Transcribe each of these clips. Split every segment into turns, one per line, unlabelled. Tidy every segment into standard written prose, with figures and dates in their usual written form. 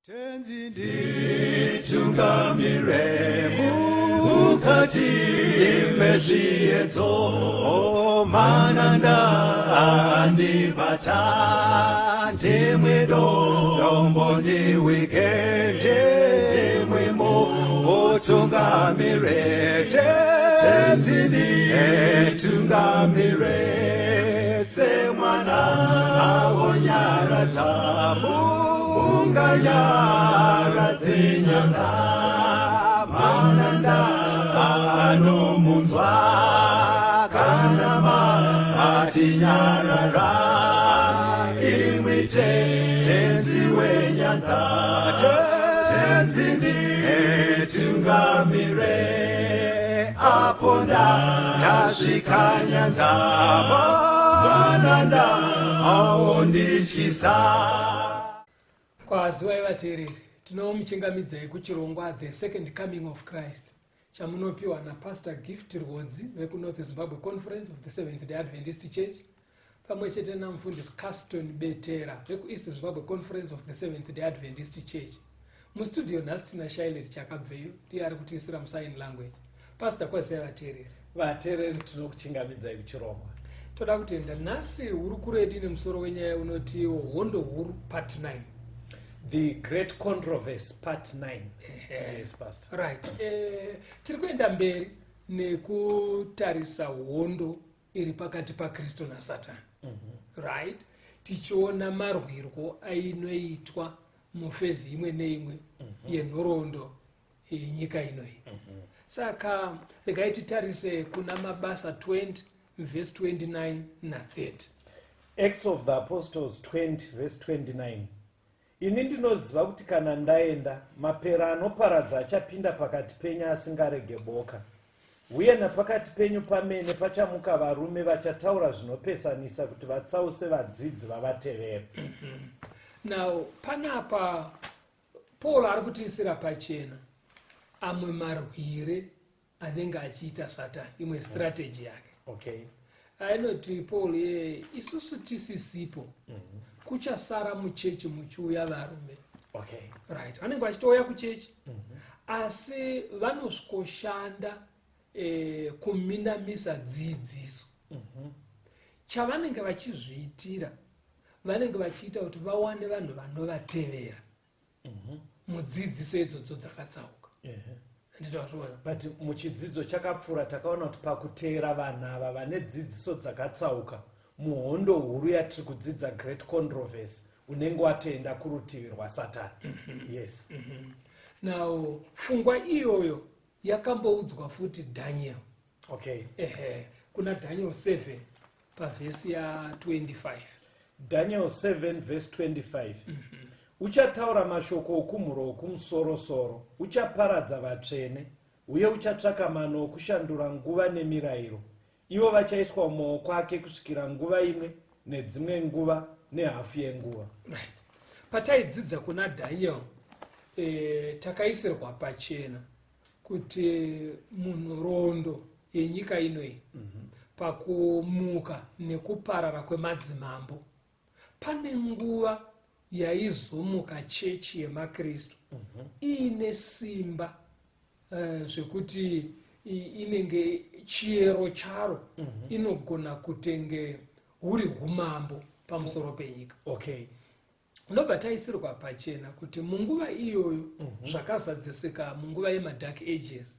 Tenzi nditungamire mukati mezviedzo, mananda andibata, ndimwe dombo ndiwike, ndimwe mutungamire. Tenzi nditungamire semwana awonyaradza unganyaradze nyanga, mananda anomunzwa kana matinyarara, imwi Tenzi wenyanza. Tenzi nditungamire apo ndasvika nyanza, mananda aondityisa.
Kwaziwai vateereri, tinomuchingamidzai kuchirongwa The Second Coming of Christ chamunopiwa naPastor Gift Rwodzi vekuNorth Zimbabwe Conference of the Seventh Day Adventist Church, pamwe chete namufundisi Caston Betera vekuEast Zimbabwe Conference of the Seventh Day Adventist Church. Mustudio nhasi tina Shailet Chakabveyo, ndiye ari kutiisira musign language. Pastor, kwazisai vateereri.
Vateereri, tinokuchingamidzai kuchirongwa.
Toda kutenda. Nhasi hurukuro yedu ine musoro wenyaya unoti Hondo Huru Part 9.
The Great Controversy Part 9. Yes, Pastor.
Right, tiri kuenda mberi nekutarisa hondo iri pakati paKristu naSatani, right, tichiona marwirwo ainoitwa muphase imwe neimwe yenhoroondo yenyika inoyi. Saka regai titarise kuna Mabasa 20 vhesi 29 na30.
Acts of the Apostles 20 verse 29: Ini ndinoziva kuti kana ndaenda, mapera anoparadza achapinda pakati penyu asingarege boka. Uye napakati penyu pamene pachamuka varume vachataura zvinopesanisa kuti vatsause vadzidzi vavatevere.
Now panapa Paul ari kutiisira pachena amwe marwire anenge achiita Satani, imwe strategy yake. Ainoti Paul ye isusu tisisipo, kuchasara muchechi muchiuya varume. Right, vanenge vachitouya kuchechi, asi vanosvikoshanda kuminamisa dzidziso. Chavanenge vachizviitira, vanenge vachiita kuti vawane vanhu vanovatevera mudzidziso idzodzo dzakatsauka. Nditazviona.
But muchidzidzo chakapfuura takaona kuti pakuteera vanhu ava vane dzidziso dzakatsauka muhondo huru yatiri kudzidza, Great Controversy, unenge watoenda kurutivi rwaSatani, yes.
Now pfungwa iyoyo yakamboudzwa futi Daniel. Ehe, kuna Daniel 7 pavhesi ya25.
Daniel 7 verse 25: Uchataura mashoko okumhuro okumusorosoro, uchaparadza vatsvene, uye uchatsvaka mano okushandura nguva nemirayiro. Ivo vachaiswa mumaoko ake kusvikira nguva imwe nedzimwe nguva nehafu yenguva.
Right, pataidzidza kuna Daniel, takaisirwa pachena kuti munhoroondo yenyika inoyi, pakumuka nekuparara kwemadzimambo, pane nguva yaizomuka chechi yemaKristu iine simba, zvekuti inenge chiyero charo inogona kutenge huri umambo pamusoro penyika. Ndobva taisirwa pachena kuti munguva iyoyo, zvakazadzisika munguva yemaDark Ages,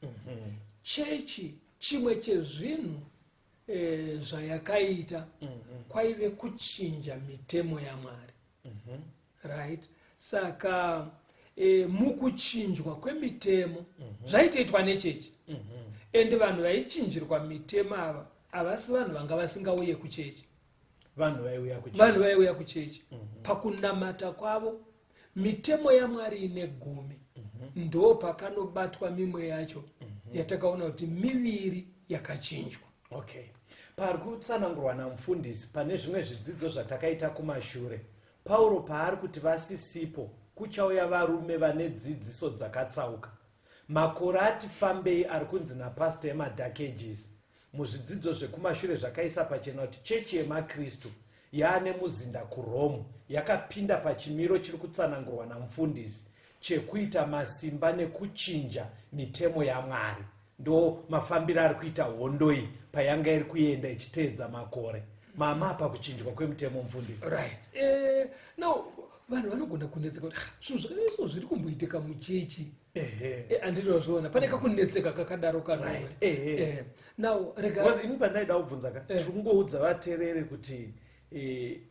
chechi chimwe chezvinhu zvayakaita kwaive kuchinja mitemo yaMwari, right? Saka mukuchinjwa kwemitemo zvaitoitwa nechechi, ende vanhu vaichinjirwa mitemo ava havasi vanhu vanga vasingauye kuchechi.
Vanhu vaiuya kuchechi.
Vanhu vaiuya kuchechi. Pakunamata kwavo mitemo yaMwari ine gumi, ndo pakanobatwa mimwe yacho yatakaona kuti miviri yakachinjwa.
Okay, pari kutsanangurwa namufundisi pane zvimwe zvidzidzo zvatakaita kumashure, Pauro paari kuti vasisipo kuchauya varume vane dzidziso dzakatsauka. Makore ati fambei ari kunzi napastor emaDark Ages, muzvidzidzo zvekumashure zvakaisa pachena kuti chechi yemaKristu yaane muzinda kuRome yakapinda pachimiro chiri kutsanangurwa namufundisi. chekuita masimba nekuchinja mitemo yaMwari. Ndo mafambiro ari kuita hondo iyi payanga iri kuenda ichiteedza makore. Mama apa kuchinjwa kwemutemo, mufundisi.
Right, now vanhu vanogona kunetseka kuti, "Ah, zvinhu zvakadai so zviri kumboitika muchechi?" Handinozviona pane kakunetseka kakadaro kano. Now rega
Because ini pandaida kubvunza ka, tiri kungoudza vateereri kuti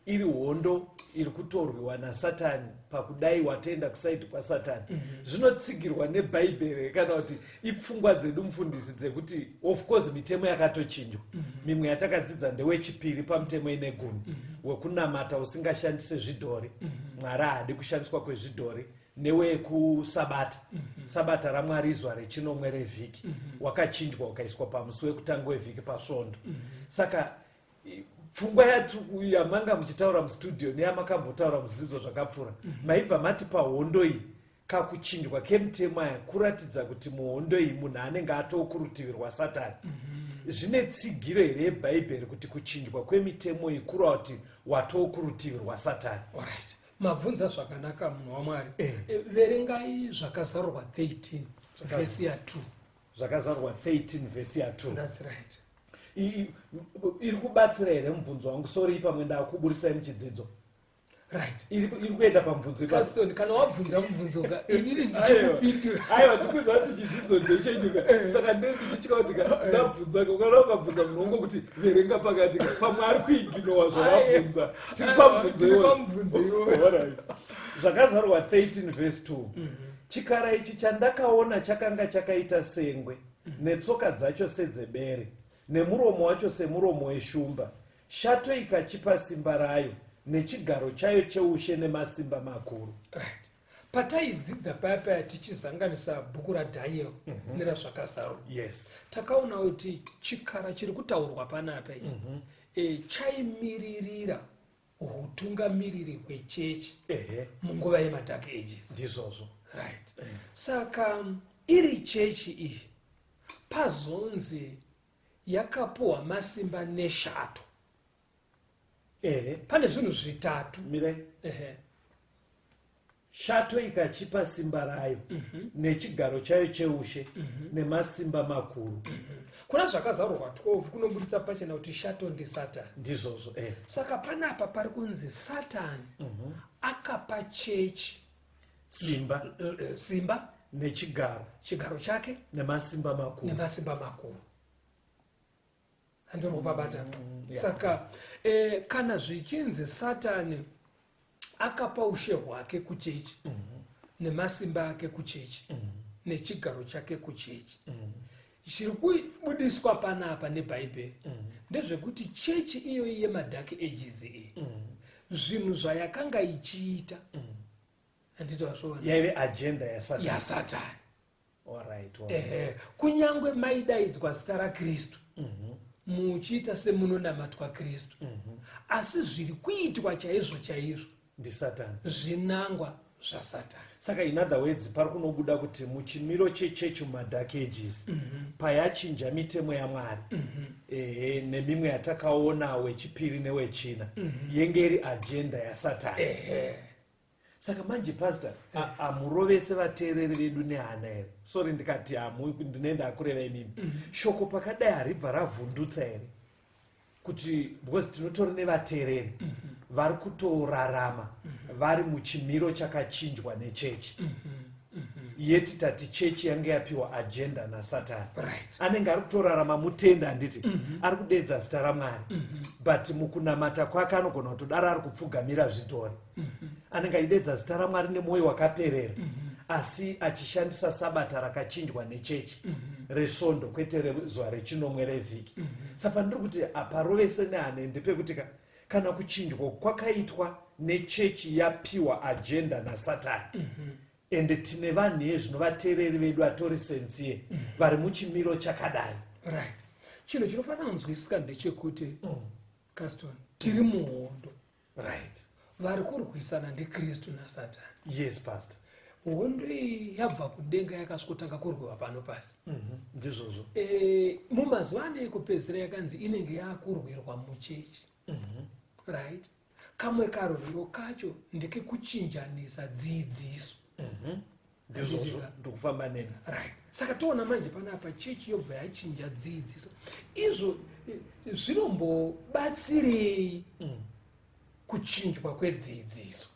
iri hondo iri kutorwiwa naSatani. Pakudai watoenda kuside kwaSatani, zvinotsigirwa neBhaibheri kana kuti ipfungwa dzedu, mufundisi, dzekuti of course mitemo yakatochinjwa? Mimwe yatakadzidza ndewechipiri pamutemo ine gumi, wekunamata usingashandise zvidhori. Mwari haadi kushandiswa kwezvidhori. Newekusabata, sabata raMwari izuva rechinomwe revhiki, wakachinjwa ukaiswa pamusi wekutanga wevhiki, pasvondo. Saka pfungwa yamanga muchitaura mustudio neyamakambotaura muzvidzidzo zvakapfuura, maibva mati pahondo iyi kakuchinjwa kemutemo aya kuratidza kuti muhondo iyi munhu anenge atoo kurutivi rwaSatani. Zvine tsigiro here yeBhaibheri kuti kuchinjwa kwemitemo iyi kureva kuti watoo kurutivi rwaSatani?
Alright, mabvunza zvakanaka, munhu waMwari. Verengai Zvakazarurwa 13 vhesi ya2.
Zvakazarurwa 13 vhesi ya2.
That's right.
Iri kubatsira here mubvunzo wangu? Sorry, pamwe ndakuburitsai muchidzidzo. Iri kuenda pamubvunzo ipapo?
Caston, kana wabvunza mubvunzo ka, inini ndichikupindura.
Aiwa, ndikuziva kuti chidzidzo ndechenyuka, saka ndendichatya kuti ka ndabvunza ka, ukana ukabvunza munhu wongokuti verenga pakati ka, pamwe ari kuignora zvawabvunza. Tiri pamubvunzo
Tiri
iwoyo.
pamubvunzo iwoyo.
Alright. Zvakazarurwa 13 verse 2: Chikara ichi chandakaona chakanga chakaita sengwe, netsoka dzacho sedzebere, nemuromo wacho semuromo weshumba. Shato ikachipa simba rayo nechigaro chayo cheushe nemasimba makuru.
Right, pataidzidza paya paya tichizanganisa bhuku raDhaniel neraZvakazarurwa, takaona kuti chikara chiri kutaurwa panapa ichi chaimiririra utungamiriri hwechechi munguva yemadark ages.
Ndizvozvo.
Right, saka iri chechi iyi pazonzi yakapuhwa masimba neshato, pane zvinhu zvitatu.
Mirai. Shato ikachipa simba rayo nechigaro chayo cheushe nemasimba makuru.
Kuna Zvakazarurwa 12 kunobudisa pachena kuti shato ndiSatani.
Ndizvozvo.
Saka panapa pari kunzi Satani akapa chechi
simba,
simba
nechigaro,
chigaro chake,
nemasimba makuru.
Nemasimba makuru. Handiri kupabata?
Yeah.
Saka kana zvichinzi Satani akapa ushe hwake kuchechi, nemasimba ake kuchechi, nechigaro chake kuchechi, chiri kubudiswa panapa neBhaibheri ndezvekuti chechi iyoyi yemadark ages iyi, zvinhu zvayakanga ichiita, handiti wazviona,
yaive agenda yaSatani.
YaSatani.
Alright.
Ehe, kunyange maidaidzwa zita raKristu, muchiita semunonamatwa Kristu, asi zviri kuitwa chaizvo chaizvo
ndiSatani,
zvinangwa zvaSatani.
Saka in other words, pari kunobuda kuti muchimiro chechechi mumadark ages, payachinja mitemo yaMwari, ehe, nemimwe yatakaona wechipiri newechina, yenge iri agenda yaSatani. Saka manje, pastor, hamurovese vateereri vedu nehana here? Sorry, ndikati hamu, ndinoenda akureva imimi. Shoko pakadai haribva ravhundutsa here kuti, because tinotori nevateereri vari kutorarama vari muchimiro chakachinjwa nechechi, yeti tati chechi yange yapiwa agenda naSatani? Anenge ari kutorarama mutenda, handiti, ari kudedza zita raMwari, but mukunamata kwake anogona kutodaro ari kupfugamira zvidhori. Anenge achidedza zita raMwari nemwoyo wakaperera, asi achishandisa sabata rakachinjwa nechechi, resvondo kwete rezuva rechinomwe revhiki. Saka pandiri kuti aparovese nehana ndepekuti kana kuchinjwa kwakaitwa nechechi yapiwa agenda naSatani, ende tine vanhu yezvino, vateereri vedu atori sincere, vari muchimiro chakadai.
Right, chinhu chinofanira kunzwisisika ndechekuti, Caston, tiri muhondo. Vari kurwisana ndiKristu naSatani.
Yes, pastor.
Hondo iyi yabva kudenga, yakasvikotanga kurwiwa pano pasi.
Ndizvozvo.
Mumazuva ano ekupedzisira yakanzi inenge yakurwirwa muchechi. Right, kamwe karwiro kacho ndekekuchinjanisa dzidziso.
Ndizvozvo, ndikufamba nemi.
Right, saka toona manje panapa chechi yobva yachinja dzidziso. Izvo zvinombobatsirei kuchinjwa kwedzidziso?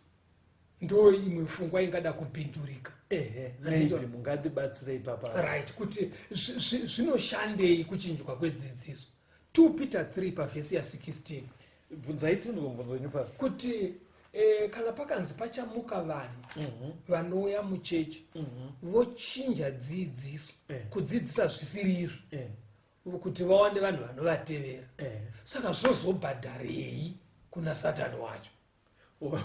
Ndo imwe pfungwa ingada kupindurika.
Ehe, maybe mungandibatsirei papa.
Right, kuti zvinoshandei kuchinjwa kwedzidziso? 2 Peter 3 pavhesi ya16.
Bvunzai tinzwe mubvunzo wenyu, Pastor.
Kuti kana pakanzi pachamuka vanhu vanouya muchechi vochinja dzidziso, kudzidzisa zvisiri izvo, kuti vawane vanhu vanovatevera, saka zvozobhadharei kuna Satani wacho?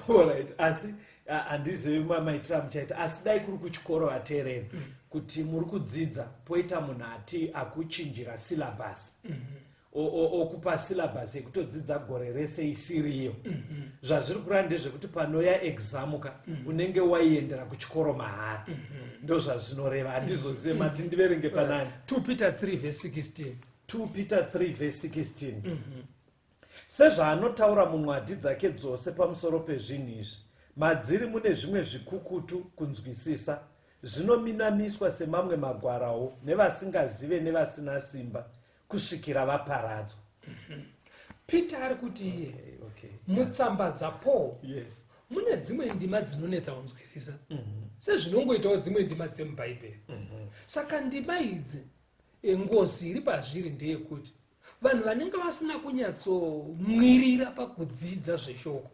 Alright, asi handizivi maitiro amuchaita, asi dai kuri kuchikoro, vateereri, kuti muri kudzidza, poita munhu ati akuchinjira syllabus, okupa syllabus yekutodzidza gore rese isiriyo. Zvazviri kureva ndezvekuti panoya exam ka, unenge waiendera kuchikoro mahara. Ndo zvazvinoreva. Handizozive, mati ndiverenge panani?
2 Peter 3 verse 16.
2 Peter 3 verse 16. Sezvaanotaura munwadhi dzake dzose pamusoro pezvinhu izvi, madziri mune zvimwe zvikukutu kunzwisisa, zvinominamiswa semamwe magwarawo nevasingazive nevasina simba, kusvikira vaparadzwa.
Peter ari kuti iye mutsamba dzaPaul mune dzimwe ndima dzinonetsa kunzwisisa, sezvinongoitawo dzimwe ndima dzemubhaibheri. Saka ndima idzi, ngozi iri pazviri ndeyekuti vanhu vanenge vasina kunyatsomwirira pakudzidza zveshoko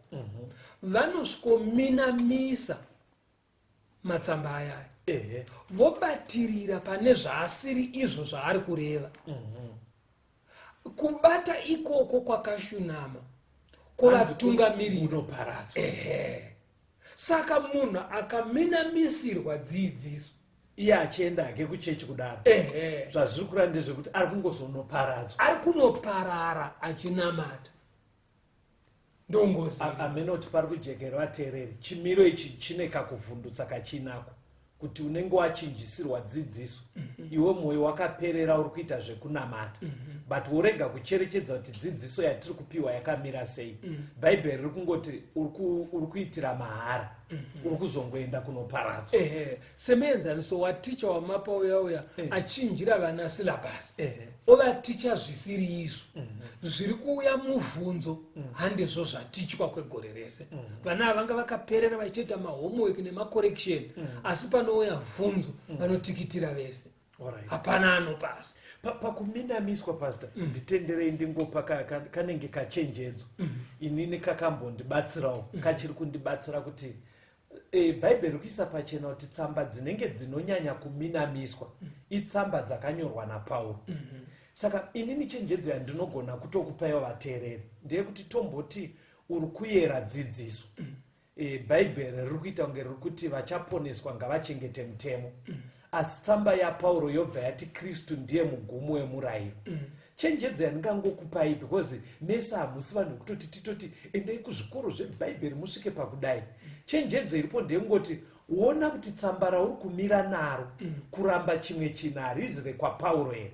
vanosvikominamisa matsamba ayaya, vobatirira pane zvaasiri izvo zvaari kureva. Kubata ikoko kwakashunama kuvatungamirira.
Unoparadzwa.
Ehe, saka munhu akaminamisirwa dzidziso,
iye achienda hake kuchechi kudaro, zvazviri kureva ndezvekuti ari kungozonoparadzwa.
Ari kunoparara achinamata. Ndongozi.
Amenoti pari kujekera vateereri, chimiro ichi chine kakuvhundutsa kachinako, kuti unenge wachinjisirwa dzidziso, iwe mwoyo wakaperera uri kuita zvekunamata, but worega kucherechedza kuti dzidziso yatiri kupiwa yakamira sei. Bhaibheri riri kungoti uri kuitira mahara, uri kuzongoenda kunoparadzwa.
Ehe, semuenzaniso waticha wamapa uya uya achinjira vana syllabus, ovaticha zvisiri izvo zviri kuuya muvhunzo, handizvo zvatichwa kwegore rese. Vana ava vanga vakaperera vachitoita mahomework nemacorrection, asi panouya vhunzo vanotikitira vese. Hapana anopasa.
Pakuminamiswa, Pastor, nditenderei ndingopa kanenge kachenjedzo. Inini kakambondibatsirawo, kachiri kundibatsira, kuti Bhaibheri kuisa pachena kuti tsamba dzinenge dzinonyanya kuminamiswa itsamba dzakanyorwa naPauro. Saka inini chenjedzo yandinogona kutokupaiwa vateereri ndeyekuti tomboti uri kuyera dzidziso, Bhaibheri riri kuita kunge riri kuti vachaponeswa ngavachengete mutemo, asi tsamba yaPauro yobva yati Kristu ndiye mugumo wemurayiro. Chenjedzo yandingangokupai, because mese hamusi vanhu vekutoti titoti endai kuzvikoro zvebhaibheri musvike pakudai, chenjedzo iripo ndeyekungoti ona kuti tsamba rauri kumira naro kuramba chimwe chinhu harizi rekwaPauro here.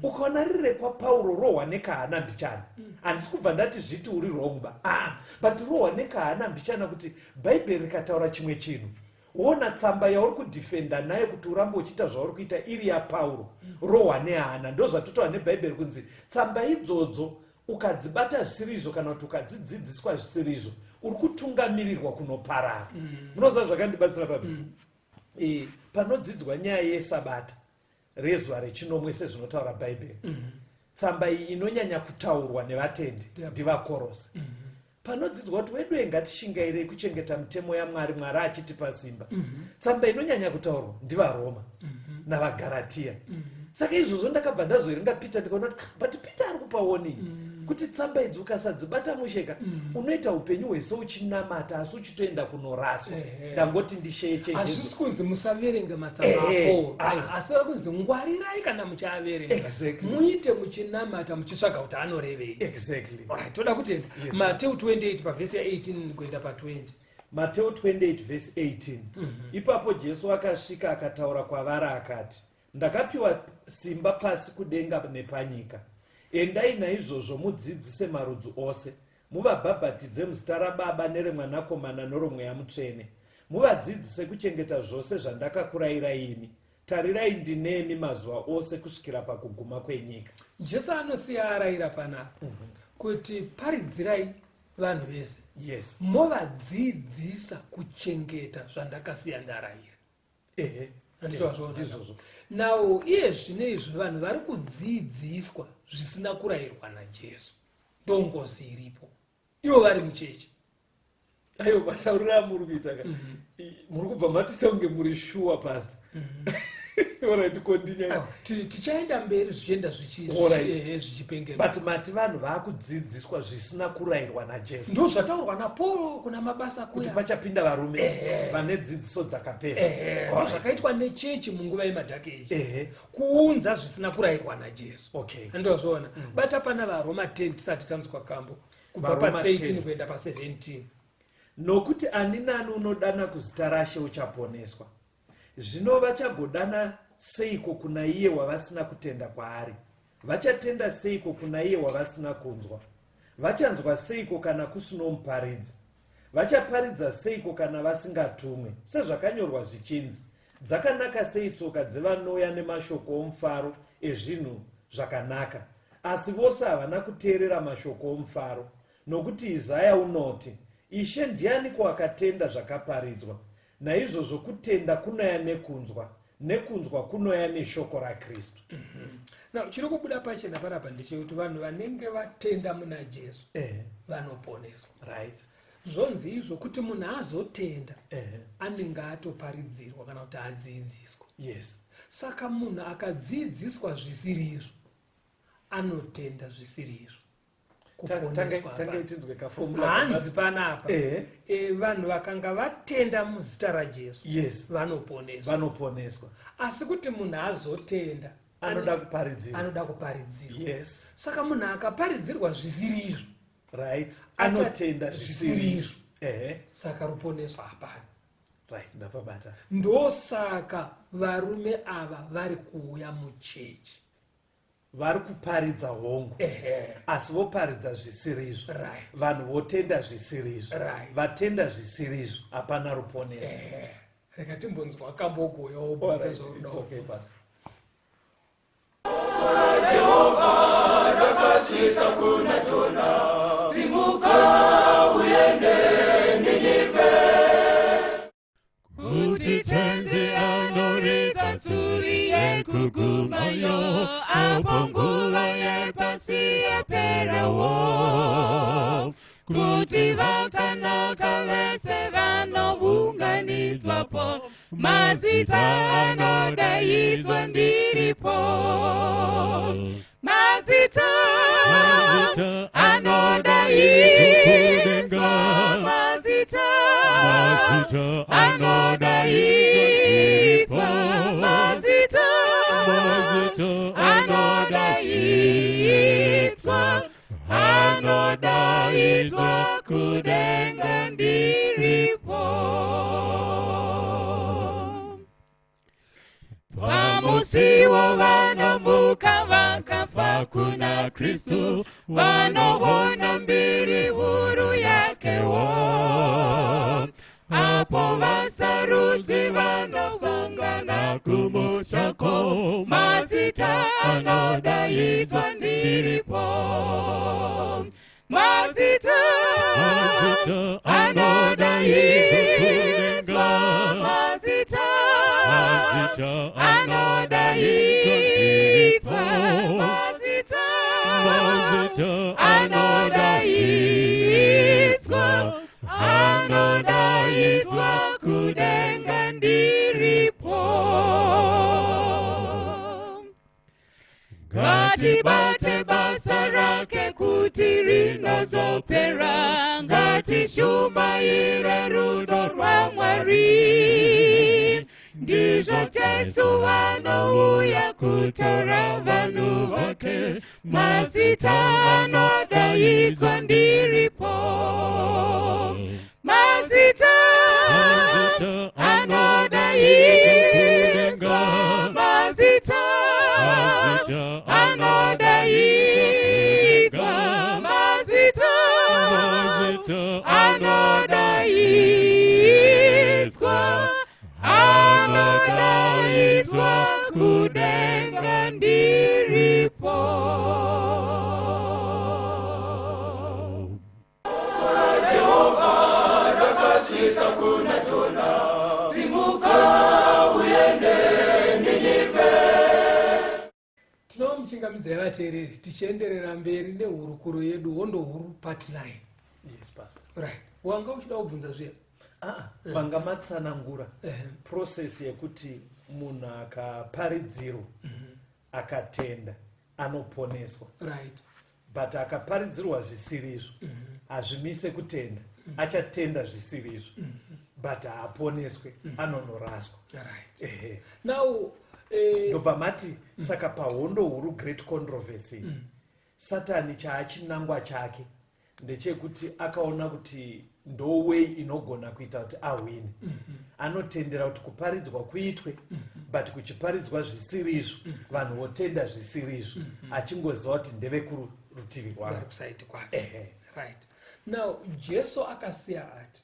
Ukaona riri rekwaPauro, rohwa nekahana mbichana. Handisi kubva ndati zviti uri wrong ba, ah, but rohwa nekahana mbichana kuti Bhaibheri rikataura chimwe chinhu, wona tsamba yauri kudhifenda nayo kuti urambe uchiita zvauri kuita iri yaPauro, rohwa nehana. Ndo zvatotaura nebhaibheri kunzi tsamba idzodzo ukadzibata zvisiri izvo kana kuti ukadzidzidziswa zvisiri izvo, uri kutungamirirwa kunoparara. Munoziva zvakandibatsira papi? Panodzidzwa nyaya yesabata rezuva rechinomwe sezvinotaura Bhaibheri, tsamba iyi inonyanya kutaurwa nevatendi ndivaKorose. Panodzidzwa kuti weduwe ngatishingairei kuchengeta mitemo yaMwari, Mwari achitipa simba, tsamba inonyanya kutaurwa ndivaRoma navaGaratiya. Saka izvozvo ndakabva ndazoverenga Peter, ndikaona kuti, "Ah, but Peter ari kupa warning kuti tsamba idzi ukasadzibata musheka, unoita upenyu hwese uchinamata asi uchitoenda kunoraswa." Ndangoti ndisheye chenjedzo.
Hazvisi kunzi musaverenga matsamba aPaul. Asi ari kunzi ngwarirai kana muchiaverenga, muite muchinamata muchitsvaga kuti anorevei. Alright, toda kutenda.
Yes.
Mateu 28 pavhesi ya18 kuenda pa20.
Mateo 28 vhesi 18. Ipapo Jesu akasvika akataura kwavari akati, "Ndakapiwa simba pasi kudenga nepanyika. Endai naizvozvo mudzidzise marudzi ose, muvabhabhatidze muzita raBaba neremwanakomana noromweya Mutsvene." Muvadzidzise kuchengeta zvose zvandakakurayirai imi. Tarirai ndinemi mazuva ose kusvikira pakuguma kwenyika.
Jesu anosiya arayira panapa kuti paridzirai vanhu vese.
Yes.
Movadzidzisa kuchengeta zvandakasiya ndarayira.
Ehe.
Handiti wazviona?
Ndizvozvo.
Now iye zvino izvi vanhu vari kudzidziswa zvisina kurayirwa naJesu. Ndongozi iripo. Ivo vari muchechi.
Aiwa, matauriro amuri kuita ka. Muri kubva matoita kunge muri sure, pastor. Alright, continue.
Aiwa, tichaenda mberi zvichienda
Alright.
zvichipengerwa.
But mati vanhu vaakudzidziswa zvisina kurayirwa naJesu.
Ndo zvataurwa naPaul kuna Mabasa
kuti
kuya.
pachapinda varume vane dzidziso dzakapesa.
Ndo zvakaitwa nechechi munguva yemadhaki echi. Kuunza zvisina kurayirwa naJesu.
Okay.
Andozviona. Bata pana vaRoma 10 tisati tanzwa kambo. Kubva
VaRoma
pa13
10.
kuenda pa17.
Nokuti ani nani unodana kuzita raShe uchaponeswa. Zvino vachagodana seiko kuna iye wavasina kutenda kwaari? Vachatenda seiko kuna iye wavasina kunzwa? Vachanzwa seiko kana kusino muparidzi? Vachaparidza seiko kana vasingatumwe? Sezvakanyorwa zvichinzi, dzakanaka sei tsoka dzevanouya nemashoko omufaro ezvinhu zvakanaka. Asi vose havana kuteerera mashoko omufaro. Nokuti Isaya unoti, Ishe ndianiko akatenda zvakaparidzwa? Naizvozvo kutenda kunoya nekunzwa, nekunzwa kunoya neshoko raKristu.
Now chiri kubuda pachena panapa ndechekuti vanhu vanenge vatenda muna Jesu vanoponeswa.
Right.
Zvonzi izvo kuti munhu azotenda anenge atoparidzirwa kana kuti adzidziswa.
Yes.
Saka munhu akadzidziswa zvisiri izvo anotenda zvisiri izvo. Kuponeswa
Tange
hapana.
tinzwe kaformula.
Hanzi panapa vanhu vakanga vatenda muzita raJesu
Yes.
vanoponeswa.
Vanoponeswa.
Asi kuti munhu azotenda
Anoda kuparidzirwa.
anoda kuparidzirwa.
Yes.
Saka munhu akaparidzirwa zvisiri izvo
Right. Anotenda zvisiri
zvisiri
izvo.
Saka ruponeso hapana.
Right, ndapabata.
Ndosaka varume ava vari kuuya muchechi.
Vari kuparidza hongu. Asi voparidza zvisiri izvo.
Right.
Vanhu votenda zvisiri izvo.
Right.
Vatenda zvisiri izvo, hapana ruponeso.
Rega timbonzwa kambogoya
All
wobvunza
right,
zvaunoda.
it's okay, Pastor.
Kuti tenzi anoridza tsuri yekugumayo, apo nguva yepasi yaperawo. Kuti vakanaka vese vanounganidzwapo, mazita anodaidzwa ndiripo. Mazita anodaidzwa, mazita anodaidzwa, mazita anodaidzwa, anodaidzwa kudenga ndiripo. Pamusiwo vanomuka vakafa kuna Kristu, vanoona mbiri huru yakewo. Apo vasarudzwi vanosangana kumushako, mazita anodaidzwa ndiripo. Mazita anodaidzwa, mazita anodaidzwa, mazita anodaidzwa, anodaidzwa kudenga ndiripo. Ngatibate basa rake kuti rinozopera, ngatishumaire rudo rwaMwari. Ndizvo Jesu vanouya kutora vanhu vake, mazita anodaidzwa ndiripo. Mazita anodaidzwa, mazita anodaidzwa, mazita anodaidzwa,
Tinokuchingamidzai vateereri tichienderera mberi nehurukuro yedu Hondo Huru Part 9.
Yes, pastor.
Right, wanga uchida kubvunza zviya?
Aa, manga matsanangura process yekuti munhu akaparidzirwa akatenda anoponeswa. But akaparidzirwa zvisirizvo, hazvimise kutenda. Achatenda zvisirizvo, but haaponeswe, anonoraswa.
Now
Ndobva mati saka pahondo huru, great controversy, Satani chaachinangwa chake ndechekuti akaona kuti ndo way inogona kuita kuti ahwine. Anotendera kuti kuparidzwa kuitwe, but kuchiparidzwa zvisirizvo, vanhu votenda zvisirizvo, achingoziva kuti ndevekurutivi rwavo.
Vari kuside kwake. Right, now Jesu akasiya ati,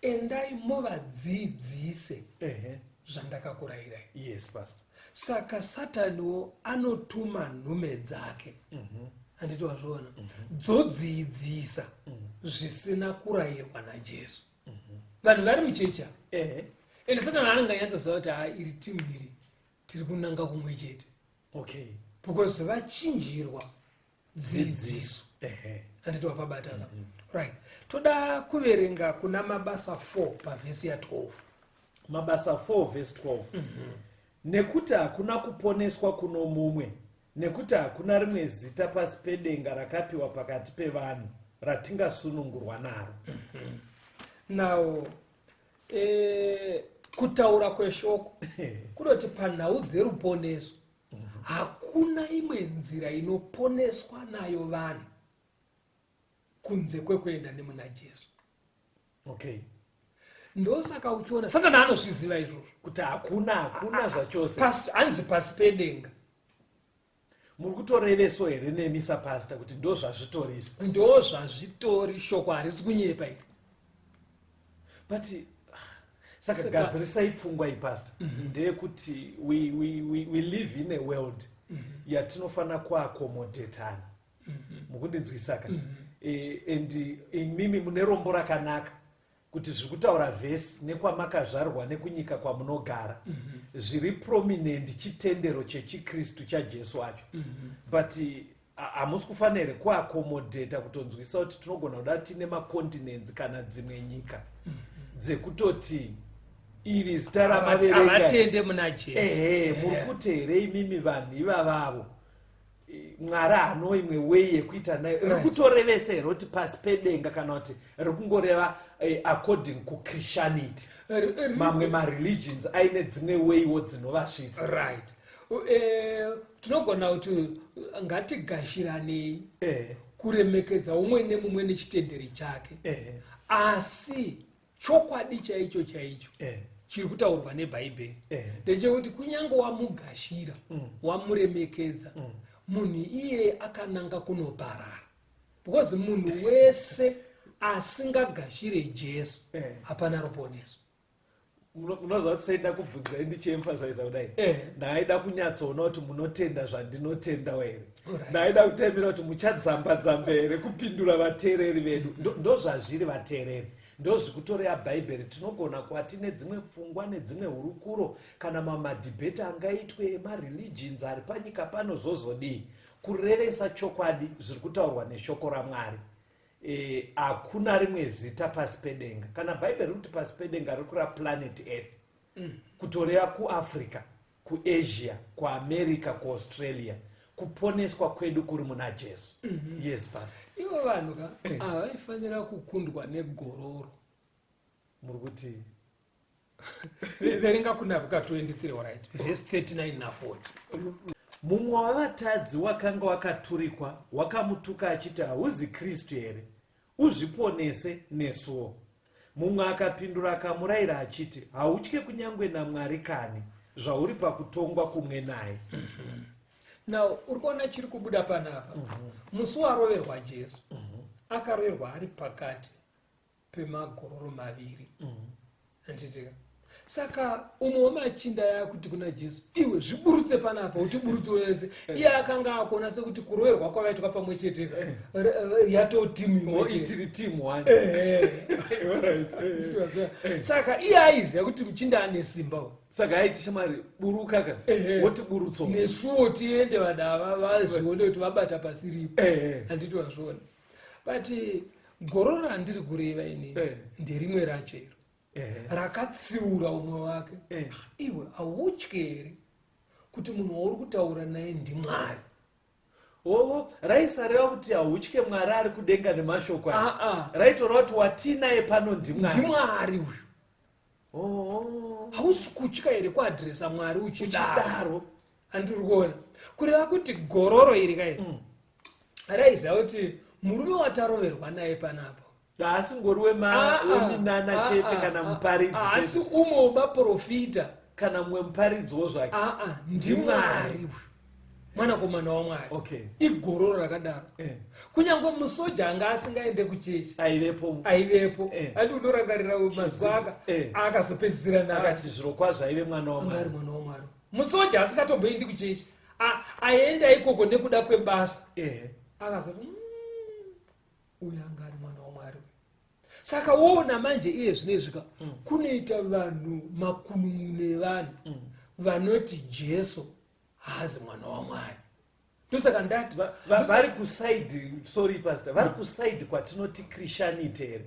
"Endai muvadzidzise zvandakakurayirai."
Yes, pastor.
Saka Sataniwo anotuma nhume dzake, handiti wazviona, dzodzidzisa zvisina kurayirwa naJesu. Vanhu vari muchechi ava, ende Satani anenge anyatsoziva kuti ha, iri timu iri tiri kunanga kumwe chete, because vachinjirwa dzidziso. Handiti wapabatana? Right, toda kuverenga kuna Mabasa 4 pavhesi ya12.
Mabasa 4 vhesi 12: "Nekuti hakuna kuponeswa kuno mumwe, nekuti hakuna rimwe zita pasi pedenga rakapiwa pakati pevanhu ratingasunungurwa naro."
Now kutaura kweshoko kunoti panhau dzeruponeso hakuna imwe nzira inoponeswa nayo vanhu kunze kwekuenda nemuna Jesu. Ndosaka uchiona Satani anozviziva izvozvo.
Kuti hakuna, hakuna zvachose.
Hanzi pasi pedenga.
Muri kutoreveso here nemi sapasta kuti ndo zvazvitori izvi?
Ndo zvazvitori, shoko harisi kunyepa iri.
But saka gadzirisai pfungwa iyi, pastor. Ndeyekuti we live in a world yatinofanira kuaccommodatana. Mukundinzwisaka? And imimi mune rombo rakanaka kuti zviri kutaura vhesi nekwamakazvarwa nekunyika kwamunogara zviri prominent chitendero chechiKristu chaJesu acho. But hamusi kufanira here kuaccommodata, kutonzwisa kuti tinogona kuda tine macontinents kana dzimwe nyika dzekutoti iri zita ramaverenga
Havatende muna Jesu.
Ehe, muri kuti here imimi vanhu ivavavo Mwari haano imwe way yekuita nayo? Riri kutorevesa here kuti pasi pedenga, kana kuti riri kungoreva according kuChristianity, mamwe mareligions aine dzimwe waywo dzinovasvitsa?
Right, tinogona kuti ngatigashiranei kuremekedza umwe nemumwe nechitenderi chake, asi chokwadi chaicho chaicho chiri kutaurwa neBhaibheri ndechekuti kunyange wamugashira, wamuremekedza, munhu iyeye akananga kunoparara, because munhu wese asingagashire Jesu hapana ruponeso.
Munoziva kuti saida kubvunzai ndichiemphasiza kudai, ndaida kunyatsoona kuti munotenda zvandinotendawo here. Ndaida kutemera kuti muchadzamba-dzamba here kupindura vateereri vedu. Ndozvazviri vateereri, ndozvikutoreya Bhaibheri. Tinogona kuva tine dzimwe pfungwa nedzimwe hurukuro kana mamadhibheti angaitwe emareligions ari panyika pano, zvozodii, kurevesa chokwadi zviri kutaurwa neshoko raMwari, hakuna rimwe zita pasi pedenga. Kana Bhaibheri riri kuti pasi pedenga, riri kureva planet Earth, kutoreva kuAfrica, kuAsia, kuAmerica, kuAustralia. Kuponeswa kwedu kuri muna Jesu. Yes, pastor.
Ivo vanhu ka havaifanira kukundwa negororo.
Muri kuti?
Verenga kuna Ruka 23, alright, verse 39 na40.
Mumwe wavatadzi wakanga wakaturikwa wakamutuka achiti, "Hauzi Kristu here? Uzviponese nesuwo." Mumwe akapindura akamurayira achiti, "Hautye kunyange naMwari kani, zvauri pakutongwa kumwe naye?"
Now uri kuona chiri kubuda panapa, musi waroverwa Jesu, akaroverwa ari pakati pemagororo maviri, handitika? Saka umwe wemachinda yakuti kuna Jesu, iwe zviburutse panapa utiburutse wese. Iye akanga akona sekuti kuroverwa kwavaitwa pamwe chete yatoo timu imwe chete.
Tiri team one.
Saka iye aiziva kuti muchinda ane simba uyu.
Saka aiti, shamwari, buruka ka, woti burutso.
Nesuwo tiende, vanhu ava vazvione kuti vabata pasiripo. Handiti wazviona? But gororo randiri kureva inini nderimwe racho iro rakatsiura umwe wake. Iwe hautyi here kuti munhu wauri kutaura naye ndiMwari?
Oo, raisareva kuti hautye Mwari ari kudenga nemashoko aya.
Ah, ah.
Raitoreva kuti watinaye pano ndiMwari.
NdiMwari uyu. Hausi kutya here kuadhiresa Mwari uchidaro?
Uchidaro.
Handiri kuona kureva kuti gororo iri kai raiziva kuti murume wataroverwa naye panapa
haasi ngori weminana chete kana muparidzi
haasi
chete.
Umwe wemaprofita.
Kana mumwe muparidziwo zvake.
Aa, ndiMwari uyu, mwanakomana waMwari. Igororo rakadaro. Kunyange musoja anga asingaende kuchechi
aivepo.
Aivepo. Ati unorangarira mazuva aka akazopedzisira
akati
nakati
zviro kwazvo aive mwana
anga ari
waMwari.
Mwana waMwari. Musoja asingatomboendi kuchechi, aenda ikoko nekuda kwebasa, akazoti, uyu anga ari mwana waMwari." Saka woona manje iye zvinezvika kunoita vanhu, makunun'unu evanhu vanoti Jesu haazi mwana waMwari. Ndosaka ndati
Vari kuside, sorry pastor, vari kuside kwatinoti Christianity here?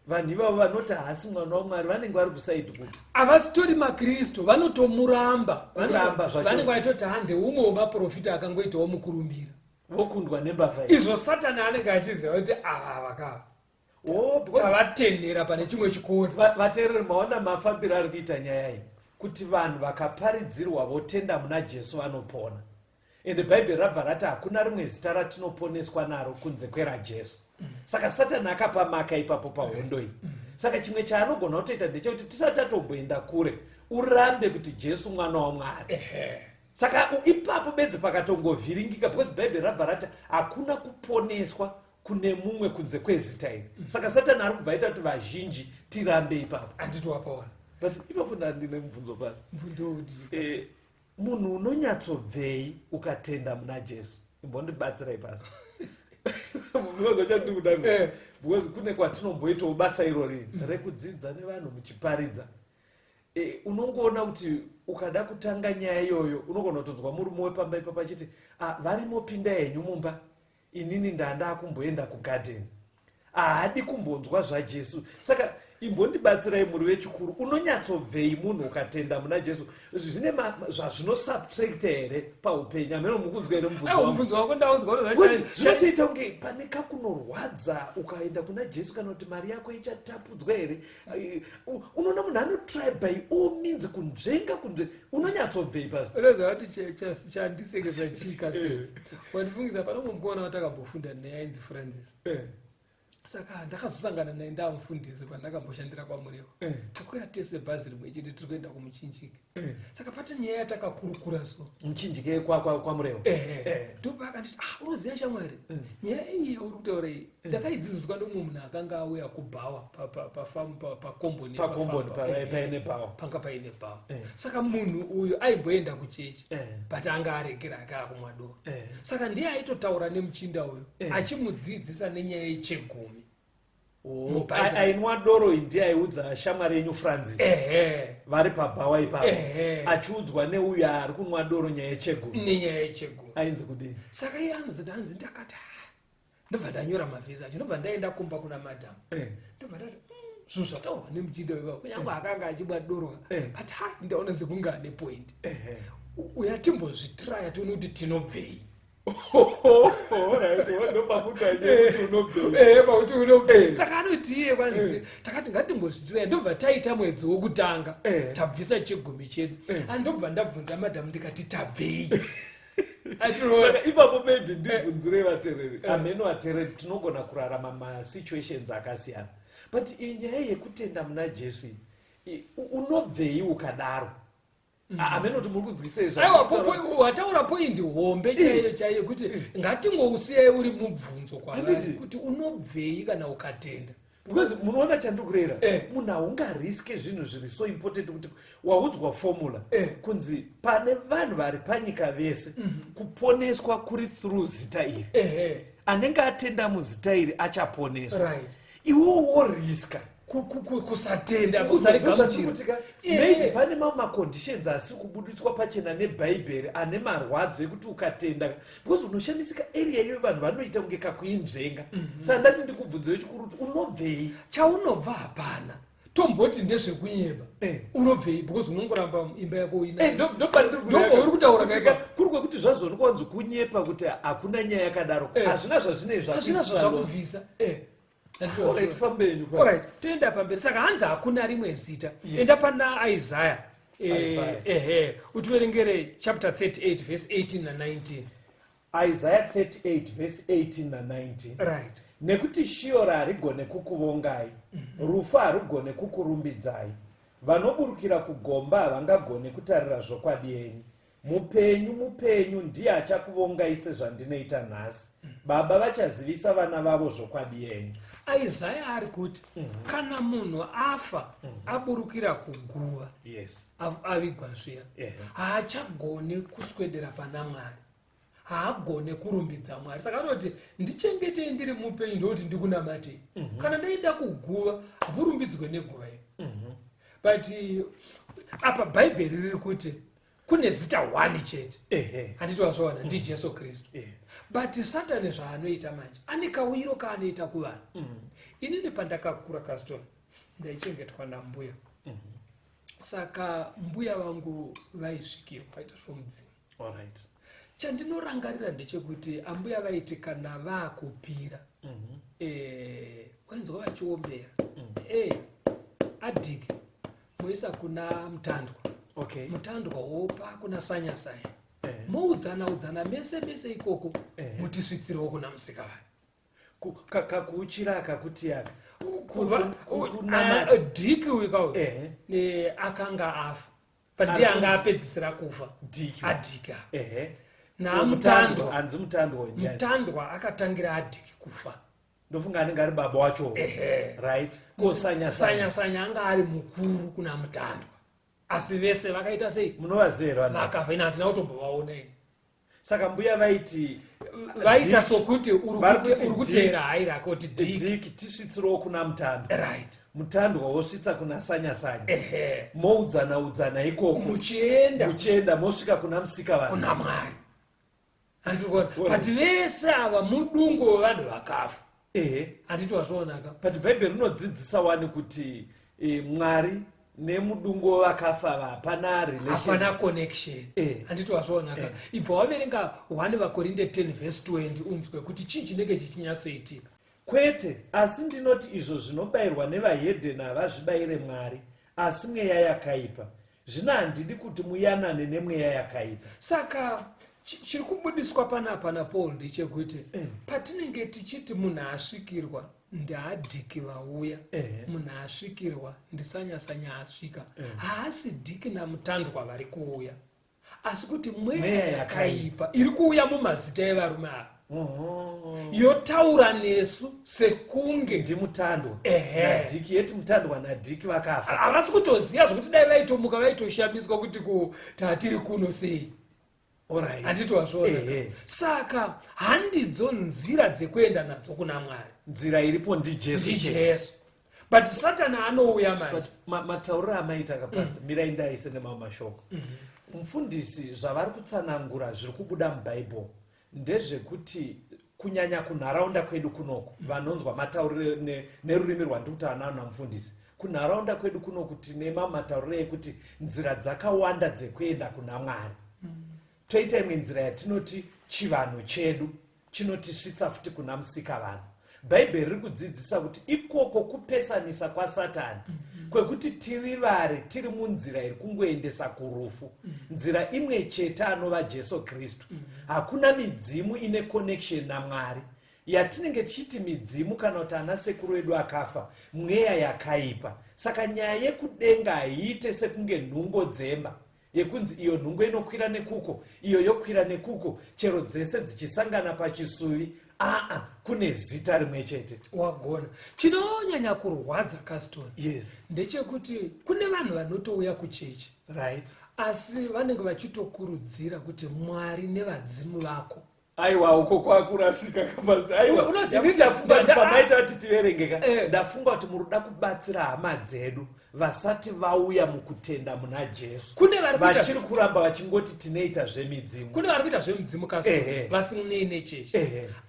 Vanhu ivavo vanoti haasi mwana waMwari vanenge vari kuside kupi?
Havasitori maKristu, vanotomuramba.
Kuramba zvachose.
Vanenge vachitoti hande umwe wemaprofita akangoitawo mukurumbira.
Vokundwa nembavha iyi.
Izvo Satani anenge achiziva kuti ava avakava
Oh, because
tavatenhera pane chimwe chikoni.
Vateereri, maona mafambiro ari kuita nyaya iyi, kuti vanhu vakaparidzirwa votenda muna Jesu vanopona. Ende Bhaibheri rabva rati hakuna rimwe zita ratinoponeswa naro kunze kweraJesu. Saka Satani akapa maka ipapo pahondo iyi. Saka chimwe chaanogona kutoita ndechekuti tisati tatomboenda kure, urambe kuti Jesu mwana waMwari. Saka ipapo bedzi pakatongovhiringika, because Bhaibheri rabva rati hakuna kuponeswa kune mumwe kunze kwezita iri. Saka Satani ari kubva aita kuti vazhinji tirambe ipapo.
Handiti wapaona?
But ipapo ndandine mubvunzo pasi.
Mubvunzo kuti?
Munhu unonyatsobvei ukatenda muna Jesu? Imbondibatsirai pasi, because chandikuda because kune kwatinomboitawo basa irori rekudzidza nevanhu muchiparidza. Unongoona kuti ukada kutanga nyaya iyoyo unogona kutonzwa murume wepamba ipapo achiti, "Ah, varimo, pinda henyu mumba, inini ndanda kumboenda kugadheni." Haadi kumbonzwa zvaJesu. Saka imbondibatsirai, muri vechikuru, unonyatsobvei munhu ukatenda muna Jesu? Zvine zvazvinosubtracta here paupenyu? Hameno mukunzwa here mubvunzo
Aiwa,
wangu?
mubvunzo wako ndaunzwa.
Because zvinotoita kunge pane kakunorwadza ukaenda kuna Jesu, kana kuti mari yako ichatapudzwa here. Unoona munhu anotry by all means kunzvenga kunzve. Unonyatsobvei pasi?
Unoziva kuti chandisekesa chika, wandifungisa pane umwe mukomana watakambofunda naye ainzi Francis. Saka ndakazosangana naye ndaamufundisi pandakamboshandira kwaMurewa. Takwira tese bhazi rimwe chete tiri kuenda kumuchinjike. Saka pate nyaya yatakakurukura so.
Muchinjike kwaMurewa?
Ehe. Ndopakanditi, "Ah, unoziva shamwari, nyaya iyi yauri kutaura iyi ndakaidzidziswa nemumwe munhu akanga auya kubhawa pafamu pakomboni."
Pakomboni paine bhawa.
Panga paine bhawa. Saka munhu uyu aimboenda kuchechi, but anga aregera ake akumwa doro. Saka ndiye aitotaura nemuchinda uyu achimudzidzisa nenyaya yechegumi muBhaibheri.
Ainwa doro iyi ndiye aiudza shamwari yenyu Francis
Ehe.
vari pabhawa ipapo,
Ehe.
achiudzwa neuyu ari kunwa doro nyaya yechegumi.
Nenyaya yechegumi.
Ainzi kudii?
Saka iye anozoti, hanzi ndakati, "Ah." Ndobva ndanyora mavhesi acho, ndobva ndaenda kumba kuna madhamu. Ndobva ndati, zvinhu zvataurwa nemuchinda wepapa, kunyange akanga achibwa doro, but ha, ndaona sekunge ane point. Uya timbozvitraya tione kuti tinobvei." Pakuti unobvei. Saka anoti iye kwanzi takati ngatimbozvitraya, ndobva taita mwedzi wokutanga, tabvisa chegumi chedu. Andobva ndabvunza madhamu ndikati, "Tabvei?" Atiroona.
Saka ipapo maybe ndibvunzirei vateereri. Hameno vateereri, tinogona kurarama masituations akasiyana, but iyi nyaya yekutenda muna Jesu iyi, unobvei ukadaro? Hameno kuti muri kunzwisei.
Aiwa, wataura point hombe chaiyo chaiyo, kuti ngatingousiyai uri mubvunzo kwavari
Handiti?
kuti unobvei kana ukatenda.
Because munoona chandikurera,
Eh.
munhu haungariske zvinhu zviri so important kuti waudzwa formula kunzi pane vanhu vari panyika vese, kuponeswa kuri through zita iri. Anenge atenda muzita iri achaponeswa. Iwewo woriska
Kusatenda, kusarigamuchira.
Maybe pane mamwe maconditions asi kubuditswa pachena nebhaibheri ane marwadzo ekuti ukatenda, because unoshamisika area iyo vanhu vanoita kunge kakuinzvenga. Saka ndati ndikubvunzewo chikuru kuti unobvei?
Chaunobva hapana. Tomboti ndezvekunyeba. Unobvei? Because unongoramba imba yako uinayo.
Ndopandiri.
Ndopauri kutaura kaipa.
Kuri kwekuti zvazoonekwa kunzi kunyepa, kuti hakuna nyaya yakadaro. Hazvina zvazvinei.
Hazvina zvazvakubvisa.
Fambeni.
Alright, toenda pamberi. Saka hanzi hakuna rimwe zita.
Yes.
Enda pana Isaya.
Isaiah.
Ehe, utiverengere chapter 38 verse 18 na19.
Isaiah 38 verse 18 na19. Nekuti Shiora harigone kukuvongai, rufu harugone kukurumbidzai, vanoburukira kugomba havangagone kutarira zvokwadi yenyu. Mupenyu, mupenyu ndiye achakuvongai sezvandinoita nhasi. Baba vachazivisa vana vavo zvokwadi yenyu.
Isaya ari kuti kana munhu afa, aburukira kuguva, avigwa zviya, haachagoni kuswedera pana Mwari, haagone kurumbidza Mwari. Saka anoti, "Ndichengetei ndiri mupenyu, ndokuti ndikunamatei. Kana ndaenda kuguva, hamurumbidzwe neguva iri." But apa Bhaibheri riri kuti kune zita one chete. Handiti wazvawana? NdiJesu Kristu. But Satani zvaanoita manje, ane kauyiro kaanoita kuvanhu. Inini pandakakura, Caston, ndaichengetwa nambuya. Saka mbuya vangu vaisvikirwa, vaita zvomudzimu. Chandinorangarira ndechekuti ambuya vaiti kana vaakupira, wainzwa vachiombera, "Adhiki moisa kuna Mutandwa, Mutandwa wopa kuna Sanyasanya, moudzana udzana mese mese ikoko, mutisvitsirewo kuna Musika vanhu."
Kakuuchira akakuti aka
Dhiki uyu kauyu akanga afa, but ndiye anga apedzisira kufa.
Dhiki.
Adhiki ava. NaMutandwa.
Hanzi Mutandwa ndiani?
Mutandwa akatangira Adhiki kufa.
Ndofunga anenge ari baba wacho. Right, ko Sanya?
Sanya Sanya anga ari mukuru kuna Mutandwa, asi vese vakaita sei?
Munovaziva here vanhu?
Vakafa. Ina handina kutombovaona ini.
Saka mbuya vaiti
Vaita
Dhiki-
sokuti uri
Vari kuti
uri kuteera hairaki kuti Dhiki,
Dhiki tisvitsirewo kuna Mutandwa. Mutandwa wosvitsa kuna Sanyasanya. Moudzana udzana ikoko.
Muchienda.
Muchienda, mosvika kuna Musika vanhu.
Kuna Mwari. Handiti kuona? But vese ava mudungo wevanhu vakafa. Handiti wazvionaka?
But Bhaibheri rinodzidzisa wani kuti Mwari nemudungo wevakafa hapana relation.
Hapana connection. Handiti wazvionaka? Ibva waverenga 1 VaKorinde 10 verse 20, unzwe kuti chii chinenge chichinyatsoitika.
Kwete, asi ndinoti izvo zvinobayirwa nevahedheni havazvibayire Mwari, asi mweya yakaipa. Zvino handidi kuti muyanane nemweya yakaipa.
Saka chiri kubudiswa panapa naPaul ndechekuti patinenge tichiti munhu asvikirwa ndaadhiki vauya, munhu asvikirwa ndiSanyasanya asvika, haasi Dhiki naMutandwa vari kuuya, asi kuti mweya
Mweya
yakaipa iri kuuya mumazita evarume ava, yotaura nesu sekunge
NdiMutandwa naDhiki, yeti Mutandwa naDhiki vakafa.
Havasi kutoziva zvokuti dai vaitomuka vaitoshamiswa kuti ko tatiri kuno sei. Handiti wazviona? Saka handidzo nzira dzekuenda nadzo kuna Mwari.
Nzira iripo ndiJesu.
NdiJesu. But Satani anouya manje.
But matauriro amaita kapasta, mirai ndaise nemamwe mashoko. Mufundisi, zvavari kutsanangura zviri kubuda mubhaibheri ndezvekuti kunyanya kunharaunda kwedu kunoku, vanonzwa matauriro nerurimi rwandiri kutaura navo namufundisi, kunharaunda kwedu kunoku tine mamwe matauriro ekuti nzira dzakawanda dzekuenda kuna Mwari. Toita imwe nzira yatinoti chivanhu chedu chinotisvitsa futi kuna Musika vanhu. Bhaibheri riri kudzidzisa kuti ikoko kupesanisa kwaSatani, kwekuti tirivare tiri munzira iri kungoendesa kurufu. Nzira imwe chete anova Jesu Kristu. Hakuna midzimu ine connection naMwari. Yatinenge tichiti midzimu kana kuti ana sekuru edu akafa, mweya yakaipa. Saka nyaya yekudenga haiite sekunge nhungo dzemba yekunzi iyo nhungo inokwira nekuko, iyo yokwira nekuko, chero dzese dzichisangana pachisuvi. Aa, kune zita rimwe chete.
Wagona. Chinonyanya kurwadza, Caston, ndechekuti kune vanhu vanotouya kuchechi, asi vanenge vachitokurudzira kuti Mwari nevadzimu vako.
Aiwa, uko kwakurasika kapastor. Aiwa,
Unoziva
ini
kuti
ndafunga kuti pamaita kuti tiverengeka,
Eh.
ndafunga kuti muri kuda kubatsira hama dzedu vasati vauya mukutenda muna Jesu,
Kune vari kuita
vachiri kuramba vachingoti tinoita zvemidzimu.
Kune vari kuita zvemidzimu, Caston, vasinei nechechi.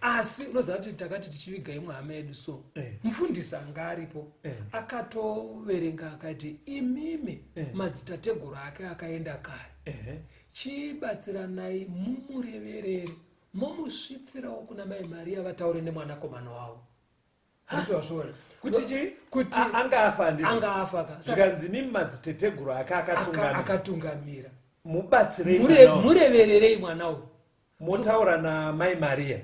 Asi unoziva kuti takati tichiviga imwe hama yedu, so mufundisi anga aripo akatoverenga akati, imimi madzitateguru ake akaenda kare, chibatsiranai mumureverere, momusvitsirawo kuna Mai Mariya vataure nemwanakomana wavo. Nditozviona.
Kuti chii?
Kuti
Anga afa, handizvo?
Anga afa ka. Saka
Zvikanzi mimi madziteteguru ake akatungamira,
akatungamira,
mubatsirei mwana uyu.
Murevererei mwana uyu.
Motaura namai Mariya.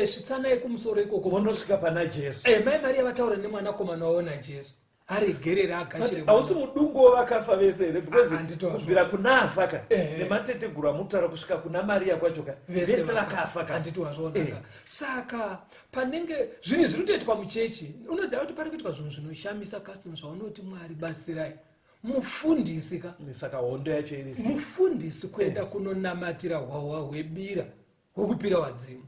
Svitsanai kumusoro ikoko.
Monosvika pana Jesu.
Mai Mariya vataura nemwanakomana wavo naJesu, aregerere, agashire
But hausi mudungu wavakafa vese here? Because
Ah, handitozvo.
kubvira kuna afa ka, nemateteguru amutaura kusvika kuna Mariya kwacho ka, vese vakafa ka.
Handiti wazvionaka? Saka panenge zvinhu zviri kutoitwa muchechi, unoziva kuti pari kuitwa zvinhu zvinoshamisa, Caston, zvaunoti Mwari batsirai. Mufundisi ka.
Saka hondo yacho iri sei?
Mufundisi kuenda kunonamatira hwahwa hwebira hwekupira wadzimu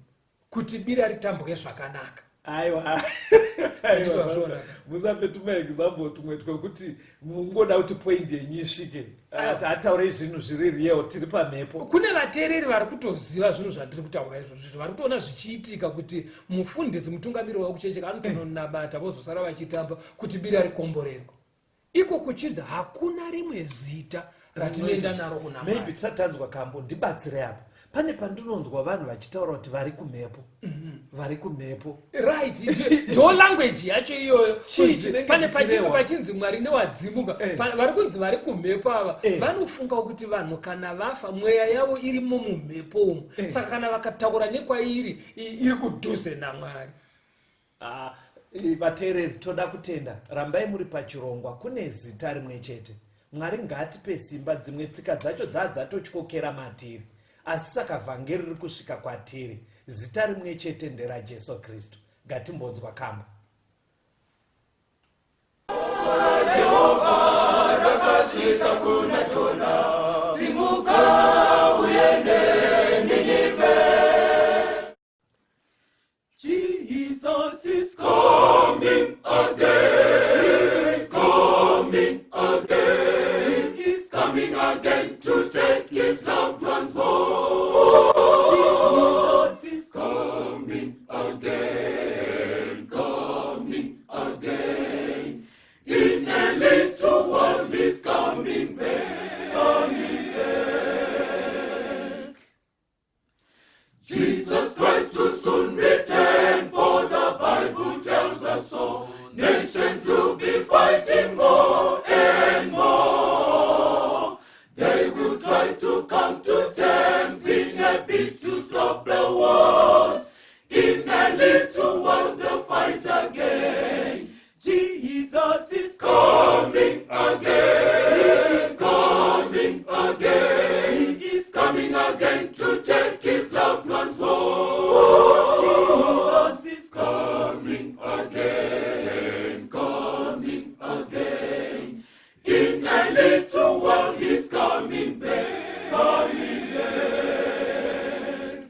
kuti bira ritambwe zvakanaka.
Aiwa.
Handiti wazviona?
Musape tumaexample tumwe twekuti mungoda kuti point yenyu isvike. Ataurei zvinhu zviri real, tiri pamhepo.
Kune vateereri vari kutoziva zvinhu zvandiri kutaura izvozvo, vari kutoona zvichiitika kuti mufundisi, mutungamiri wakuchecheka, anotononamata, vozosara vachitamba kuti bira rikomborerwa. Iko kuchinzi hakuna rimwe zita ratinoenda naro kuna
Maybe
Mwari.
tisati tanzwa kambo, ndibatsire apa. Pane pandinonzwa vanhu vachitaura kuti vari kumhepo, vari kumhepo.
Right, ndo language yacho iyoyo.
Chii
Kunzi
chinenge
pane pachinge
chichirehwa?
pachinzi Mwari newadzimuka, vari kunzi vari kumhepo ava, vanofunga kuti vanhu kana vafa mweya yavo irimo mumhepo umu. Saka kana vakataura nekwairi, iri kudhuze naMwari.
Ah, vateereri, toda kutenda, rambai muri pachirongwa Kune Zita Rimwe Chete. Mwari ngaatipe simba. Dzimwe tsika dzacho dzaa dzatotyokera matiri, asi saka vhangeri riri kusvika kwatiri. Zita rimwe chete nderaJesu Kristu. Ngatimbonzwa kamba.
Rakasvika kuna Jona, simuka uende Ninive. Jesus is coming again. He is coming again. He is coming again to take his loved ones home. Jesus is coming again, coming again. In a little while he's coming back, coming back. Jesus Christ will soon return, for the Bible tells us so. Nations will be fighting more and more. They will try to come to terms in a bid to stop the wars. In a little while they'll fight again. Jesus is coming again. He is coming again. He is coming again to take his loved ones home. Jesus is coming again, coming again. In a little while he's coming back, coming back.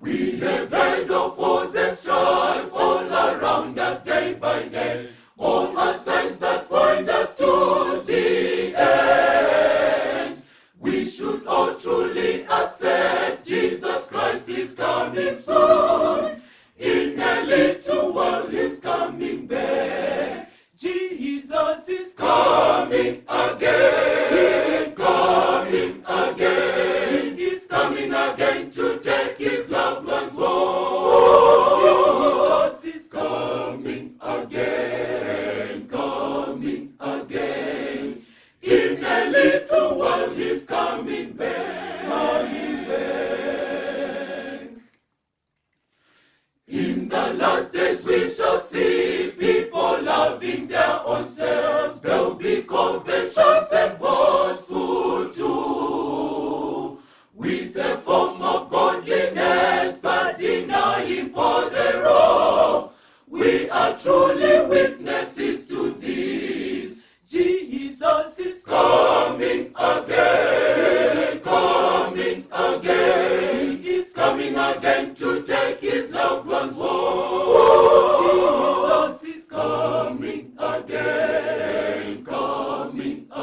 We have heard of wars and strife all around us day by day. All are signs that point us to the end. We should all truly accept Jesus Christ is coming soon. In a little while he's coming back. Jesus is coming again. He is coming again. He is coming again to take his loved ones home. Jesus is coming again, coming again. In a little while he's coming back, coming back. In the last days we shall see people loving their own selves. There'll be conventions and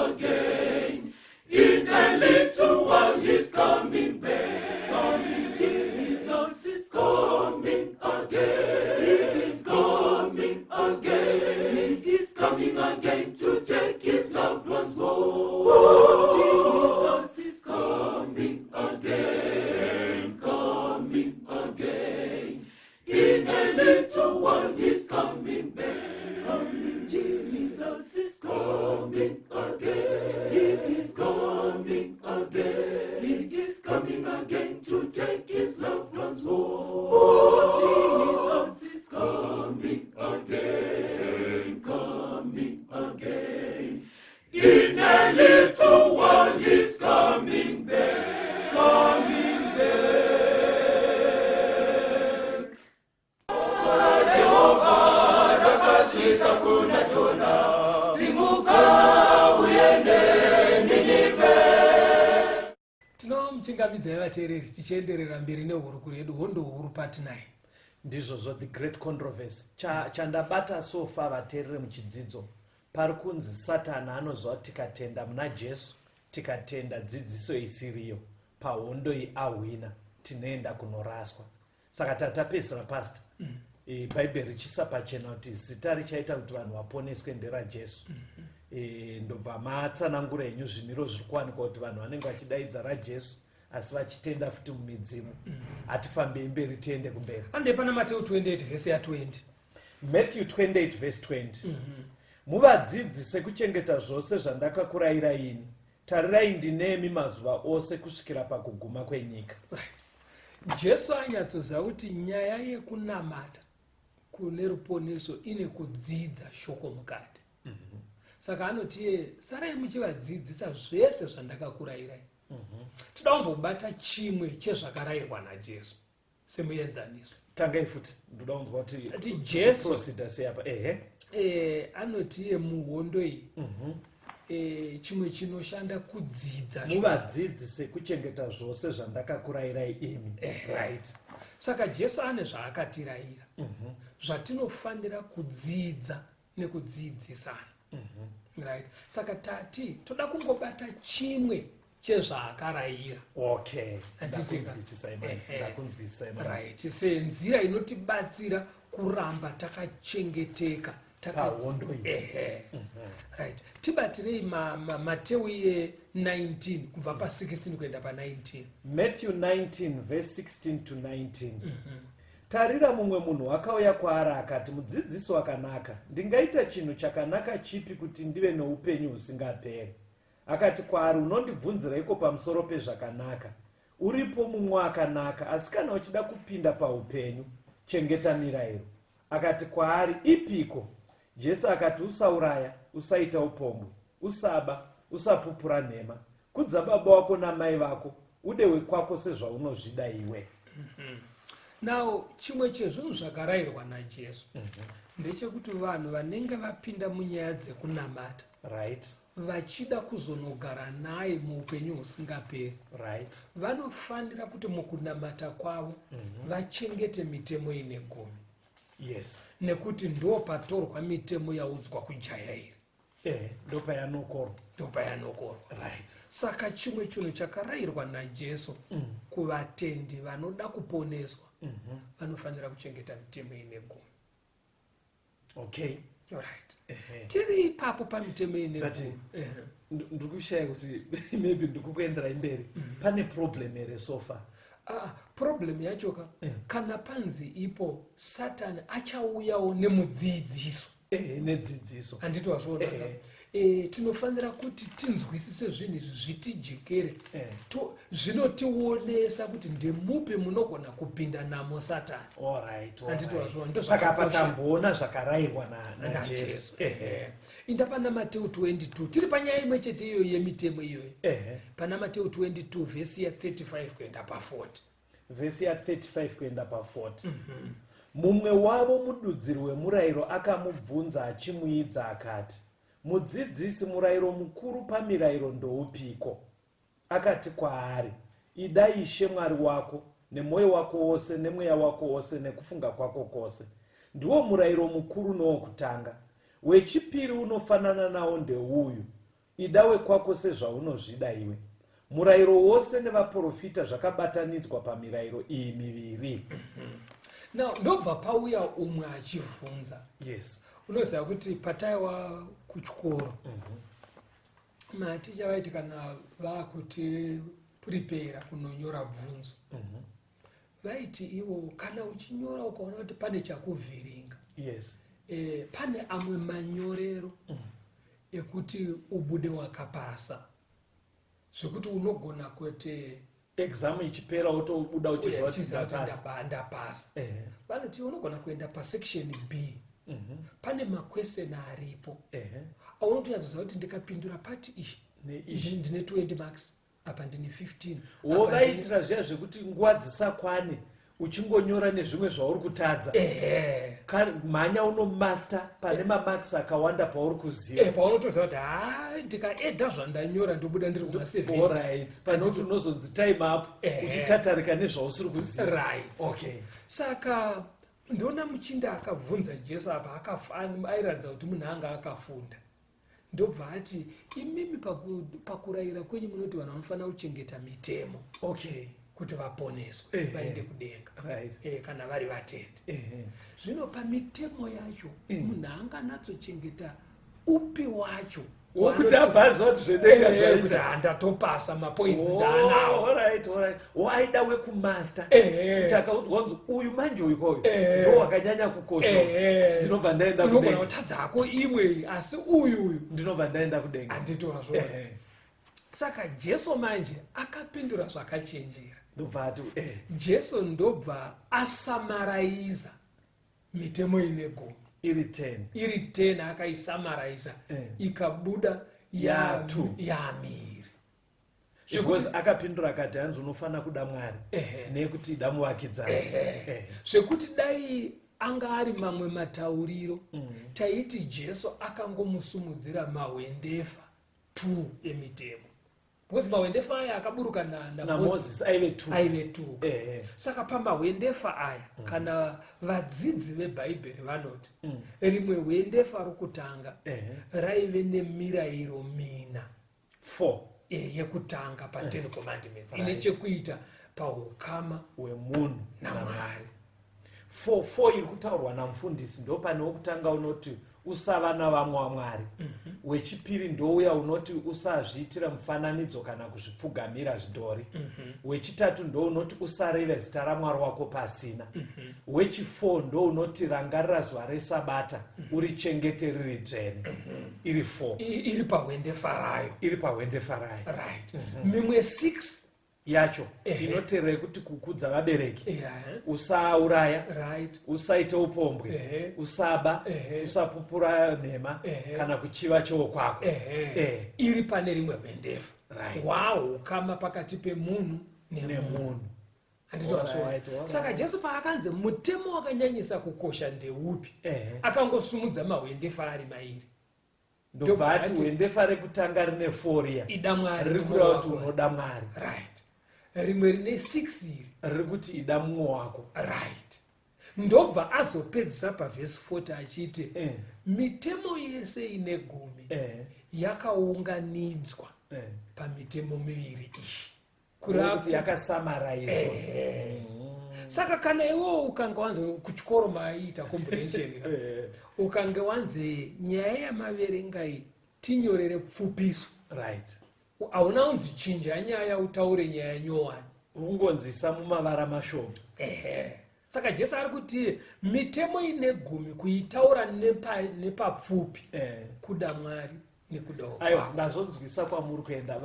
again. In a little while he's coming back. Coming, Jesus is coming again. He is coming again. He is coming again to take his loved ones home. Oh, Jesus is coming again. Coming again. In a little while he's coming back. Coming, Jesus is coming again. He is coming again. He is coming again to take his loved ones home. Oh, Jesus is coming again. Coming again. In a little while he's coming back. Coming back. Rakasvika kuna Jona, simuka uende Ninevhe.
Tinomuchingamidzai vateereri tichienderera mberi nehurukuro yedu Hondo Huru Part 9.
Ndizvozvo, the great controversy. Chandabata so far, vateerere, muchidzidzo pari kunzi Satani anoziva kuti tikatenda muna Jesu, tikatenda dzidziso isiriyo, pahondo iyi ahwina, tinoenda kunoraswa. Saka tatapedzisira, pastor, Bhaibheri richisa pachena kuti zita richaita kuti vanhu vaponeswe nderaJesu. Ndobva matsanangura henyu zvimiro zviri kuwanikwa kuti vanhu vanenge vachidaidza raJesu asi vachitenda futi mumidzimu. Hatifambei mberi, tiende kumberi.
Ande pana Mateu 28 vhesi ya20.
Matthew 28 verse 20: "Muvadzidzise kuchengeta zvose zvandakakurayirai ini. Tarirai, ndinemi mazuva ose kusvikira pakuguma kwenyika."
Jesu anyatsoziva kuti nyaya yekunamata kune ruponeso ine kudzidza shoko mukati. Saka anoti iye, "Sarai muchivadzidzisa zvese zvandakakurayirai." Toda kumbobata chimwe chezvakarayirwa naJesu semuenzaniso.
Tangai futi, ndoda kunzwa kuti
Ati Jesu
procedure sei apa, ehe.
Anoti iye muhondo iyi chimwe chinoshanda kudzidza shoko.
"Muvadzidzise kuchengeta zvose zvandakakurayirai imi." Right.
Saka Jesu ane zvaakatirayira zvatinofanira kudzidza nekudzidzisana, right? Saka tati toda kungobata chimwe chezvaakarayira. Handitika?
Ndakunzwisisa imani. Ndakunzwisisa imani.
Right, senzira inotibatsira kuramba takachengeteka
pahondo iyi.
Ehe, right, tibatirei Mateu iye 19 kubva pa16 kuenda pa19.
Matthew 19 verse 16 to 19: "Tarira, mumwe munhu akauya kwaari akati, 'Mudzidzisi wakanaka, ndingaita chinhu chakanaka chipi kuti ndive neupenyu husingaperi?' Akati kwaari, 'Unondibvunzireiko pamusoro pezvakanaka? Uripo mumwe akanaka. Asi kana uchida kupinda paupenyu, chengeta mirayiro.' Akati kwaari, 'Ipiko?' Jesu akati, 'Usauraya, usaita upombwe, usaba, usapupura nhema, kudza baba wako namai vako, ude wekwako sezvaunozvida iwe.'"
Now, chimwe chezvinhu zvakarayirwa naJesu ndechekuti vanhu vanenge vapinda munyaya dzekunamata vachida kuzonogara naye muupenyu husingaperi vanofanira kuti mukunamata kwavo vachengete mitemo ine 10. Nekuti ndo patorwa mitemo yaudzwa kujaya iri.
Ndopayanokorwa.
Ndopayanokorwa. Saka chimwe chinhu chakarayirwa naJesu kuvatendi vanoda kuponeswa, vanofanira kuchengeta mitemo ine 10. Right, tiri ipapo pamitemo ine 10.
Ndiri kushaya kuti maybe ndikukuenderai mberi, pane problem here so far?
Ah, problem yacho ka, kana panzi ipo Satani achauyawo nemudzidziso.
Ehe, nedzidziso.
Handiti wazviona? Tinofanira kuti tinzwisise zvinhu izvi zvitijekere. Zvinotionesa kuti ndemupi munogona kupinda namo Satani. Handiti wazviona? Ndo
Saka apa
zvakakosha.
Tamboona zvakarayirwa naJesu.
Najesu. Inda pana Mateu 22, tiri panyaya imwe chete iyoyo yemitemo iyoyo. Pana Mateu 22 vhesi ya35 kuenda pa40.
Vhesi ya35 kuenda pa40: "Mumwe wavo, mududziri wemurayiro, akamubvunza achimuidza akati, 'Mudzidzisi, murayiro mukuru pamirayiro ndoupiko?' Akati kwaari, 'Ida Ishe Mwari wako nemwoyo wako wose, nemweya wako wose, nekufunga kwako kwose. Ndiwo murayiro mukuru nowokutanga. Wechipiri unofanana nawo ndeuyu: Ida wekwako sezvaunozvida iwe. Murayiro wose nevaprofita zvakabatanidzwa pamirayiro iyi miviri.
Now ndobva pauya umwe achivhunza.
Yes.
Unoziva kuti pataiwa kuchikoro maticha vaiti kana vakuti prepare kunonyora bvunzo, vaiti ivo kana uchinyora ukaona kuti pane chakuvhiringa, pane amwe manyorero ekuti ubude wakapasa, zvekuti unogona kuti
Exam ichipera wotobuda uchiziva kuti
uchiziva kuti
ndapasa.
ndapasa. Vanoti unogona kuenda pasection B, pane maquestion aripo aunotonyatsoziva kuti ndikapindura pati iyi
Neishi.
ndine 20 marks, apa ndine 15,
Wo
apa ndine-
vaitira zviya zvekuti nguva dzisakwane uchingonyora nezvimwe zvauri kutadza. Mhanya unomaster pane mamarks akawanda pauri kuziva.
Paunotoziva kuti ha, ndikaedha zvandanyora ndobuda ndiri kuma 70.
Alright, pane kuti unozonzi time up uchitatarika nezvausiri kuziva. Okay.
Saka ndona muchinda akabvunza Jesu apa airatidza kuti munhu anga akafunda, ndobva ati imimi pakurayira kwenyu munoti vanhu vanofanira kuchengeta mitemo kuti vaponeswe, vaende kudenga, kana vari vatendi. Zvino pamitemo yacho munhu anganatsochengeta upi wacho?
Wokuti abva aziva kuti zvedenga
Kuti
zvaita.
handatopasa mapoints
Oh,
ndaanawo.
alright, alright. Waida wekumaster kuti akaudzwa kunzi uyu manje uyu koyu ndo wakanyanya kukosha, ndinobva ndaenda
Unogona
kudenga.
kutadza hako imwe, asi uyu uyu
Ndinobva ndaenda kudenga.
Handiti wazvo? Saka Jesu manje akapindura zvakachenjera.
Ndobva ati
Jesu ndobva asamaraiza mitemo ine gumi
iri 10.
Iri 10, akaisamaraiza ikabuda
Ya two.
yamiri.
Because akapindura akati hanzi unofanira kuda Mwari nekuti ida muvakidzani.
Zvekuti dai anga ari mamwe matauriro, taiti Jesu akangomusumudzira mahwendefa 2 emitemo, because mahwendefa aya akaburuka naMoses
naMoses aive two.
Aive 2. Saka pamahwendefa aya, kana vadzidzi vebhaibheri vanoti rimwe hwendefa rokutanga raive nemirayiro mina
Four.
yekutanga pa10 Commandments, ine chekuita paukama
hwemunhu
naMwari.
naMwari. Four, four iri kutaurwa namufundisi ndo pane wokutanga unoti usava navamwe wamwari. Wechipiri ndouya unoti usazviitira mufananidzo kana kuzvipfugamira zvidhori. Wechitatu ndo unoti usareve zita raMwari wako pasina. Wechifour ndo unoti rangarira zuva resabata urichengete riri dzvene. Iri four.
Iri pahwendefa rayo.
Iri pahwendefa rayo.
Right, mimwe 6
yacho inoteerera yekuti kukudza vabereki, usauraya, usaite upombwe, usaba, usapupura nhema, kana kuchiva chokwako.
Iri pane rimwe hwendefa. Hwaukama pakati pemunhu nemunhu.
Nemunhu.
Handiti wazviona?
Alright.
Saka Jesu paakanzi mutemo wakanyanyisa kukosha ndeupi, akangosumudza mahwendefa ari mairi.
Ndobva ati
Ndobva ati-
hwendefa rekutanga rine four riya
ida Mwari
riri
nemwoyo
kureva kuti
wako.
unoda Mwari.
Right, rimwe rine 6 iri
riri kuti ida mumwe wako.
Right, ndobva azopedzisa pavhesi 40 achiti mitemo yese ine gumi yakaunganidzwa pamitemo miviri iyi.
Kureva kuti
Kureva
yakasamaraiswa.
Saka kana iwewo ukanga wanzi kuchikoro maiita comprehension ka, ukange wanzi nyaya yamaverenga iyi tinyorere pfupiso, hauna unzi chinja nyaya utaure nyaya nyowani.
Ungonzisa mumavara mashoma.
Ehe, saka Jesu ari kuti mitemo ine gumi kuitaura nepapfupi kuda Mwari nekudawo
Aiwa,
kwako.
ndazonzwisa kwamuri kuenda.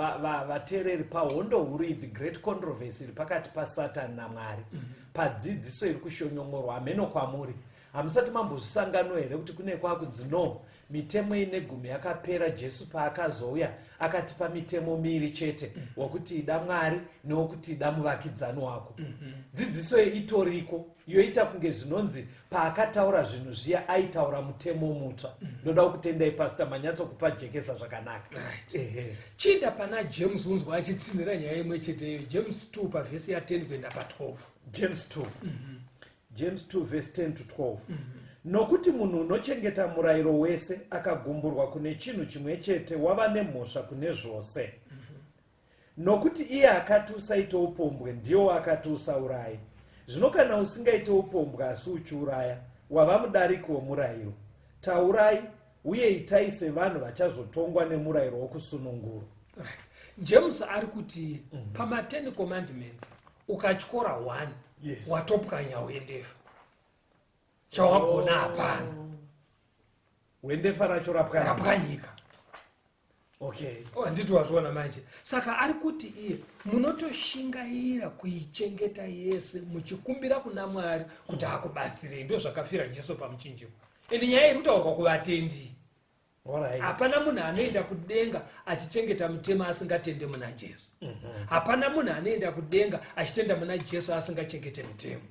Vateereri, pahondo huru iyi, the great controversy iri pakati paSatani naMwari, padzidziso iri kushonyongorwa, hameno kwamuri, hamusati mambozvisangano here kuti kune kwakunzi no, mitemo ine gumi yakapera Jesu paakazouya akatipa mitemo miviri chete, wekuti ida Mwari newekuti ida muvakidzani wako? Dzidziso iyi itoriko, yoita kunge zvinonzi paakataura zvinhu zviya aitaura mutemo mutsva. Ndoda kutendai, Pastor, manyatsokupajekesa zvakanaka.
Chiinda pana James unzwa achitsinhira nyaya imwe chete iyo, James 2 pavhesi ya10 kuenda pa12.
James 2, James 2 verse 10 to 12. Nokuti munhu unochengeta murayiro wese akagumburwa kune chinhu chimwe chete wava nemhosva kune zvose. Nokuti iye akati usaite upombwe ndiye akati usauraye. Zvino kana usingaite upombwe asi uchiuraya, wava mudariki womurayiro. Taurai uye itai sevanhu vachazotongwa nemurayiro wokusunungurwa.
Right. James ari kuti pama 10 commandments ukatyora 1 watopwanya hwendefa. Chawagona hapana.
Hwendefa racho rapwanyika.
Rapwanyika.
Okay.
Oh, handiti wazviona manje. Saka ari kuti iye munotoshingaira kuichengeta yese muchikumbira kuna Mwari kuti akubatsirei. Ndo zvakafira Jesu pamuchinjikwa. Ende nyaya iri kutaurwa kuvatendi. Hapana munhu anoenda kudenga achichengeta mutemo asingatende muna Jesu. Hapana munhu anoenda kudenga achitenda muna Jesu asingachengete mutemo.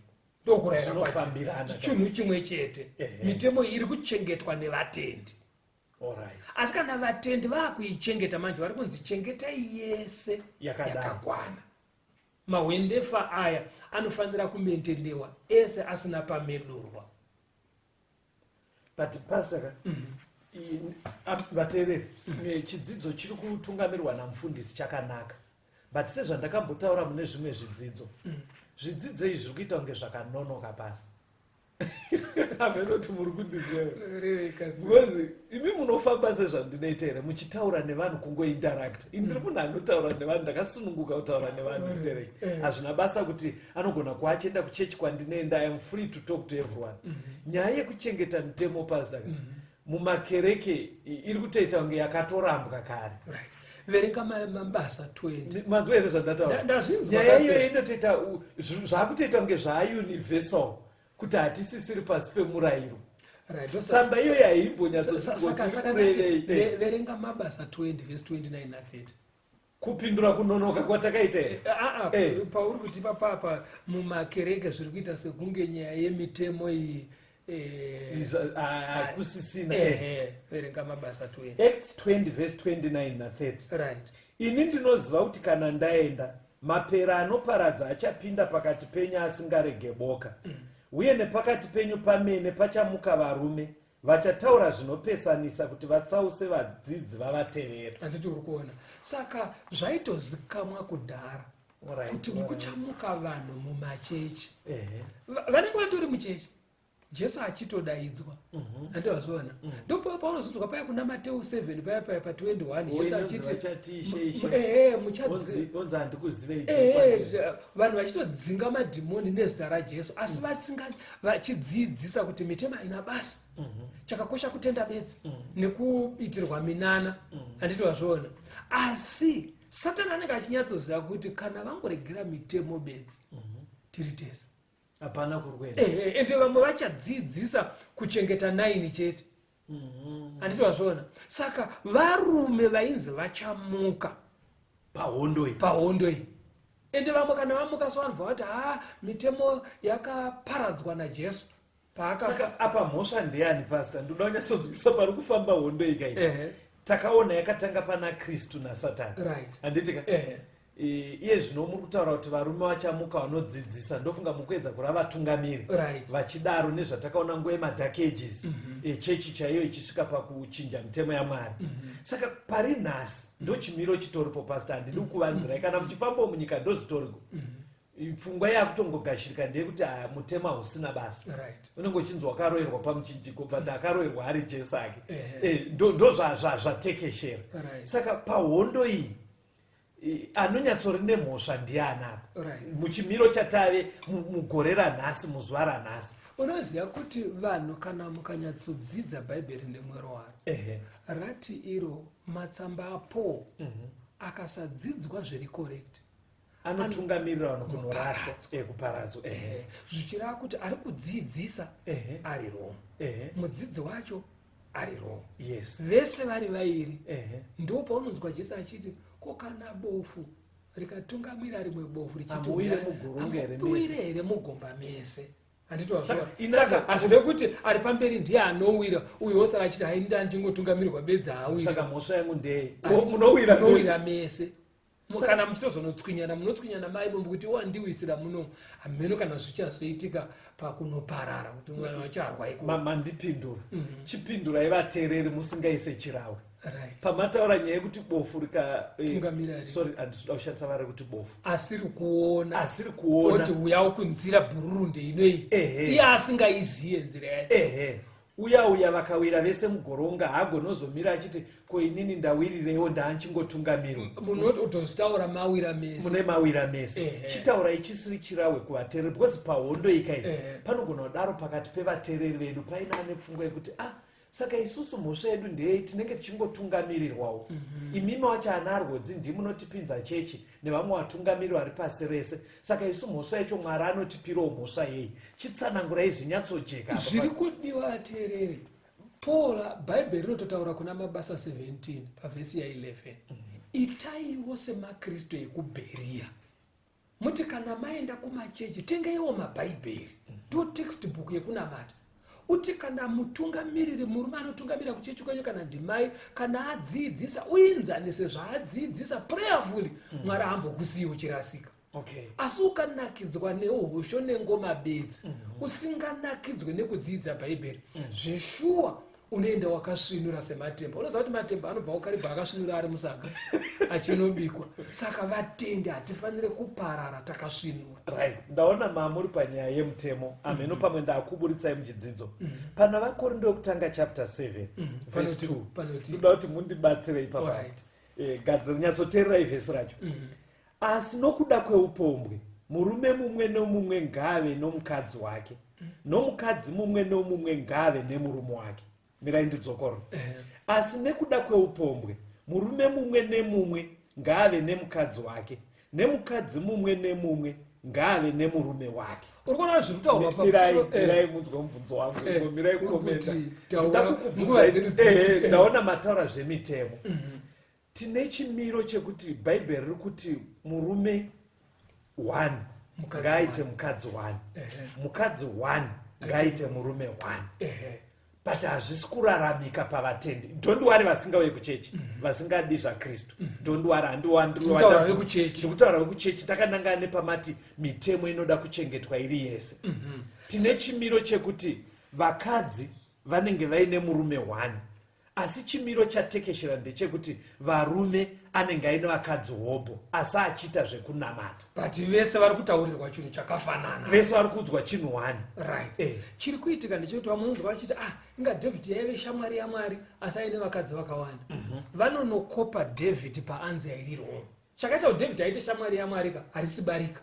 Ndokurayira kwacho.
Zvinofambirana.
Chinhu chimwe chete. Mitemo iyi iri kuchengetwa nevatendi. Asi kana vatendi vakuichengeta manje vari kunzi chengetai yese yakakwana. Mahwendefa aya anofanira kumentenewa ese asina pamedurwa.
But pastor ka, vateereri, chidzidzo chiri kutungamirwa namufundisi chakanaka. But sezvandakambotaura mune zvimwe zvidzidzo, zvidzidzo izvi zviri kuita kunge zvakanonoka pasi. Amenoti muri kundiziva. Because imi munofamba sezvandinoita here muchitaura nevanhu kungointeract. Ini ndiri munhu anotaura nevanhu, ndakasununguka kutaura nevanhu stereki. Hazvina basa kuti anogona kuva achienda kuchechi kwandinoenda, I am free to talk to everyone. Nyaya yekuchengeta mitemo pastor, mumakereke iri kutoita kunge yakatorambwa kare.
Right. Verenga mabasa 20.
Manzwa here zvandataura?
Ndazvinzwa,
Nyaya
Pastor.
iyoyo inotoita zvakutoita kunge zvauniversal kuti hatisisiri pasi pemurayiro.
Right.
Tsamba iyoyo haimbonyatsokuti
Saka
kurevei.
ndati, verenga mabasa 20 verse 29 na 30.
Kupindura kunonoka kwatakaita here?
Pauri kuti ipapa mumakereke zviri kuita sekunge nyaya yemitemo iyi,
Hakusisina.
Verenga mabasa 20.
Acts 20 verse 29 na 30.
Right.
Ini ndinoziva kuti kana ndaenda, mapera anoparadza achapinda pakati penyu asingarege boka. Uye nepakati penyu pamene pachamuka varume vachataura zvinopesanisa kuti vatsause vadzidzi vavatevere.
Handiti uri kuona. Saka zvaitozikamwa kudhara kuti kuchamuka vanhu mumachechi. Vanenge vatori muchechi. Jesu achitodaidzwa. Handiti wazviona? Ndipo paunozonzwa paya kuna Mateu 7 paya paya pa 21 Jesu
Inonzi
achiti,
vachati, Ishe, Ishe. Onzi handikuzivei chokwadi.
Vanhu vachitodzinga madhimoni nezita raJesu, asi vachidzidzisa kuti mitemo haina basa. Chakakosha kutenda bedzi nekuitirwa minana. Handiti wazviona? Asi Satani anenge achinyatsoziva kuti kana vangoregera mitemo bedzi, tiri tese.
Hapana kurwera.
Ende vamwe vachadzidzisa kuchengeta 9 chete. Handiti wazviona? Saka varume vainzi vachamuka
pahondo iyi.
Pahondo iyi. Ende vamwe kana vamuka so vanobva vati, ha, mitemo yakaparadzwa naJesu. Paakafa.
Saka apa mhosva ndeyani, Pastor? Ndoda kunyatsonzwisa pari kufamba hondo iyi kai. Takaona yakatanga pana Kristu naSatani. Handiti ka? Iye zvino muri kutaura kuti varume vachamuka vanodzidzisa, ndofunga mukuedza kurava vatungamiri. Vachidaro nezvatakaona nguva yemadark ages, chechi chaiyo ichisvika pakuchinja mitemo yaMwari. Saka pari nhasi ndochimiro chitoripo, Pastor, handidi kuvanzirai. Kana muchifambawo munyika ndozvitoriko. Pfungwa yakutongogashirika ndeyekuti mutemo hausina basa. Unenge uchinzi wakaroerwa pamuchinjiko, but akaroerwa ari Jesu ake. Ndo zvatekeshera. Saka pahondo iyi anonyatsori nemhosva ndiani apa? Muchimiro chatave mugore ranhasi, muzuva ranhasi.
Unoziva kuti vanhu kana mukanyatsodzidza Bhaibheri nemwero waro, rati iro matsamba aPaul akasadzidzwa zviri correct,
anotungamirira vanhu kunoraswa, kuparadzwa.
Zvichireva kuti ari kudzidzisa ari wrong. Mudzidzi wacho ari wrong. Vese vari vairi. Ndo paunonzwa Jesu achiti, ko kana bofu rikatungamira rimwe bofu richiti,
Hamuwire mugurunga here mese?
Hamuwire here mugomba mese? Handiti wazviona?
Saka, inaka
Saka hazvide kuti ari pamberi ndiye anowira, uyu wosara achiti hai, ndandingotungamirirwa bedzi haawiri.
Saka mhosva yangu ndeye? Munowira
Munowira mese. Kana muchitozonotswinyana munotswinyana mai mombe kuti wandiwisira muno hameno kana zvichazoitika pakunoparara kuti mwana wacho arwa iko.
Mandipindura. Chipindurai vateereri musingaise chirawe. Pamataura nyaya yekuti bofu rika
Tungamira
sorry, handisi kushandisa vara rekuti bofu.
Asiri kuona.
Asiri kuona.
Oti uya kunzira bhururu ndeinoi. Iye asingaiziye nzira yacho.
Ehe. Uya uya vakawira vese mugoronga, hagonozomira achiti ko inini ndawirireiwo, ndanchingotungamirwa.
Munotozvitaura mawira mese.
Mune mawira mese. Chitaurai chisiri chirawe kuvateereri, because pahondo ikai panogona kudaro pakati pevateereri vedu paine ane pfungwa yekuti ah, saka isusu mhosva yedu ndeyei, tinenge tichingotungamirirwawo. Imimi wacho ana arwodzi ndimunotipinza chechi nevamwe vatungamiri vari pasi rese, saka isu mhosva yacho Mwari anotipirawo mhosva yei? Chitsanangurai zvinyatsojeka.
Zviri kudiwa ateereri, Paul, Bhaibheri rinototaura kuna Mabasa 17 pavhesi ya11, itaiwo semaKristu ekuBheriya, muti kana maenda kumachechi tengeiwo mabhaibheri, ndo textbook yekunamata. Uti kana mutungamiriri, murume anotungamira kuchechi kwenyu kana ndimai, kana adzidzisa, uinzanise zvaadzidzisa prayerfully, Mwari haambokusiyi uchirasika. Asi ukanakidzwa neuhosho nengoma bedzi, usinganakidzwe nekudzidza Bhaibheri, zveshuwa unoenda wakasvinura sematemba. Unoziva kuti matemba anobva kuKaribha akasvinura ari musaga achinobikwa. Saka vatendi hatifanire kuparara takasvinura.
Right, ndaona mamuri panyaya yemutemo amheno. Pamwe ndakuburitsai muchidzidzo pana VaKorindo wekutanga chapter 7 verse 2.
Panoti?
Ndoda kuti mundibatsire ipapa. Gadzira, nyatsoteererai vhesi racho. Asi nokuda kweupombwe, murume mumwe nomumwe ngaave nomukadzi wake, nomukadzi mumwe nomumwe ngaave nemurume wake. Mirai ndidzokorore. Asi nekuda kweupombwe, murume mumwe nemumwe ngaave nemukadzi wake, nemukadzi mumwe nemumwe ngaave nemurume wake.
Uri kuona zviri kutaurwa?
Mirai, mirai munzwe mubvunzo wangu. Mirai
Uri
kukomenda.
kuti taura,
Ndoda
nguva dzedu
kukubvunzai. Ndaona mataura zvemitemo. Tine chimiro chekuti Bhaibheri riri kuti murume one
Mukadzi.
Ngaaite mukadzi one, mukadzi one ngaaite murume one. But hazvisi kuraramika pavatendi. Don't worry, vasingauye kuchechi, vasingadi zvaKristu, don't worry.
Tinotaura vekuchechi.
Ndikutaura vekuchechi takanangana nepamati mitemo inoda kuchengetwa iri yese. Tine chimiro chekuti vakadzi vanenge vaine murume one, asi chimiro chatekeshera ndechekuti varume anenge aine vakadzi hobho asi achiita zvekunamata.
But vese vari kutaurirwa chinhu chakafanana.
Vese vari kuudzwa chinhu one.
Right. Chiri kuitika ndechekuti vamwe unonzwa vachiti, ah, inga David yaive shamwari yaMwari asi aine vakadzi vakawanda. Vanonokopa David paanzi airi wrong. Chakaita kuti David aite shamwari yaMwari ka harisi barika.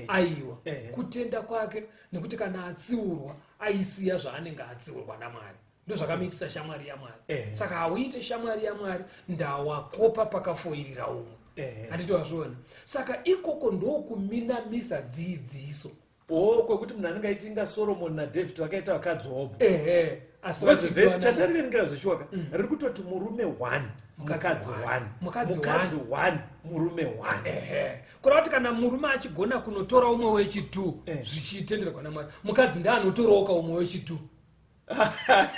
Aiwa. Kutenda kwake, nekuti kana atsiurwa aisiya zvaanenge atsiurwa naMwari, ndozvakamuitisa shamwari yaMwari. Saka hauite shamwari yaMwari ndawakopa pakafoirira umwe. Handiti wazviona? Saka ikoko ndokuminamisa dzidziso.
O, kwekuti munhu anenge aiti inga Solomon naDavid vakaita vakadzi hobho.
Ehe, asi
Because vhesi
vachidiwana-
chandariverengera zveshuwaka riri kutoti murume one, mukadzi one.
Mukadzi.
Mukadzi one, murume one.
Ehe, kureva kuti kana murume achigona kunotora umwe wechi2, zvichitenderwa naMwari, mukadzi ndaanotorawo ka umwe wechi2.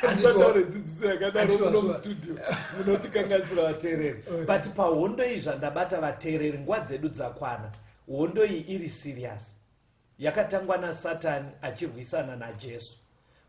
Handitaure dzidziso yakadaro.
Handiti
Muno
wazviwa.
mustudio munotikanganisira vateereri. But pahondo iyi zvandabata vateereri, nguva dzedu dzakwana. Hondo iyi iri serious, yakatangwa naSatani achirwisana naJesu,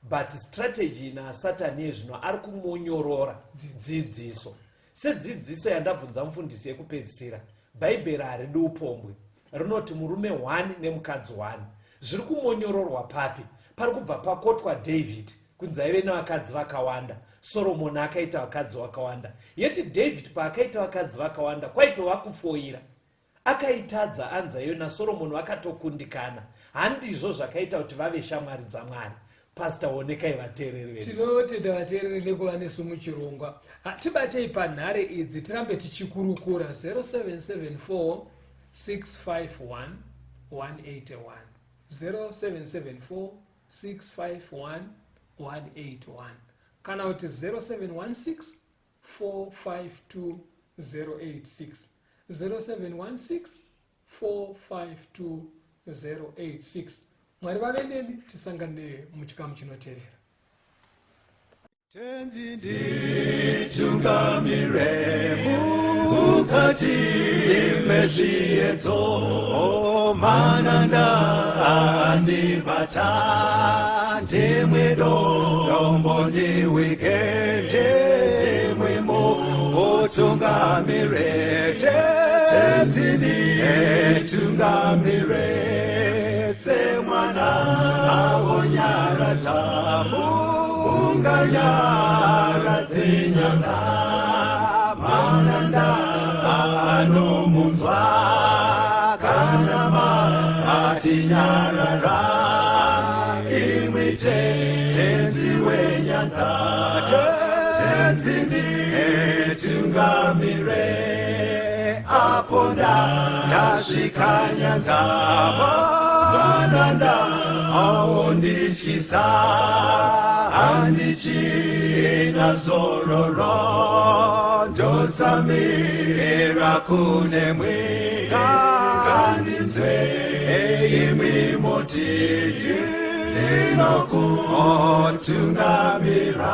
but strategy naSatani yezvino ari kumonyorora dzidziso. Sedzidziso yandabvunza mufundisi yekupedzisira, Bhaibheri haridi upombwe, rinoti murume 1 nemukadzi 1. Zviri kumonyororwa papi? Pari kubva pakotwa David kunzi aive nevakadzi vakawanda, Soromoni akaita vakadzi vakawanda. Yeti David paakaita vakadzi vakawanda kwaitova kufoira, akaitadza anza iyo naSoromoni vakatokundikana. Handizvo zvakaita kuti vave shamwari dzaMwari. Pastor, onekai vateereri vedu.
Tinotenda vateereri nekuva nesu muchirongwa. Tibatei panhare idzi tirambe tichikurukura: 0774 651 181, 0774 651 181, kana kuti 0716 452 086, 0716 452 086. Mwari vave nemi, tisangane muchikamu chinotevera.
Tenzi nditungamire mukati. mezviedzo. Mananda andibata, ndimwe dombo ndiwike, ndimwe mutungamire, tenzi nditungamire, semwana awonyaradza unganyaradze nyanga. Mananda anomunzwa kana matinyarara, imwi tenzi wenyanza, tenzi nditungamire, apo ndasvika nyanza. Mananda aondityisa, handichina zororo, ndotsamira kune mwe, ngandinzwe imi motiti ndinokutungamira.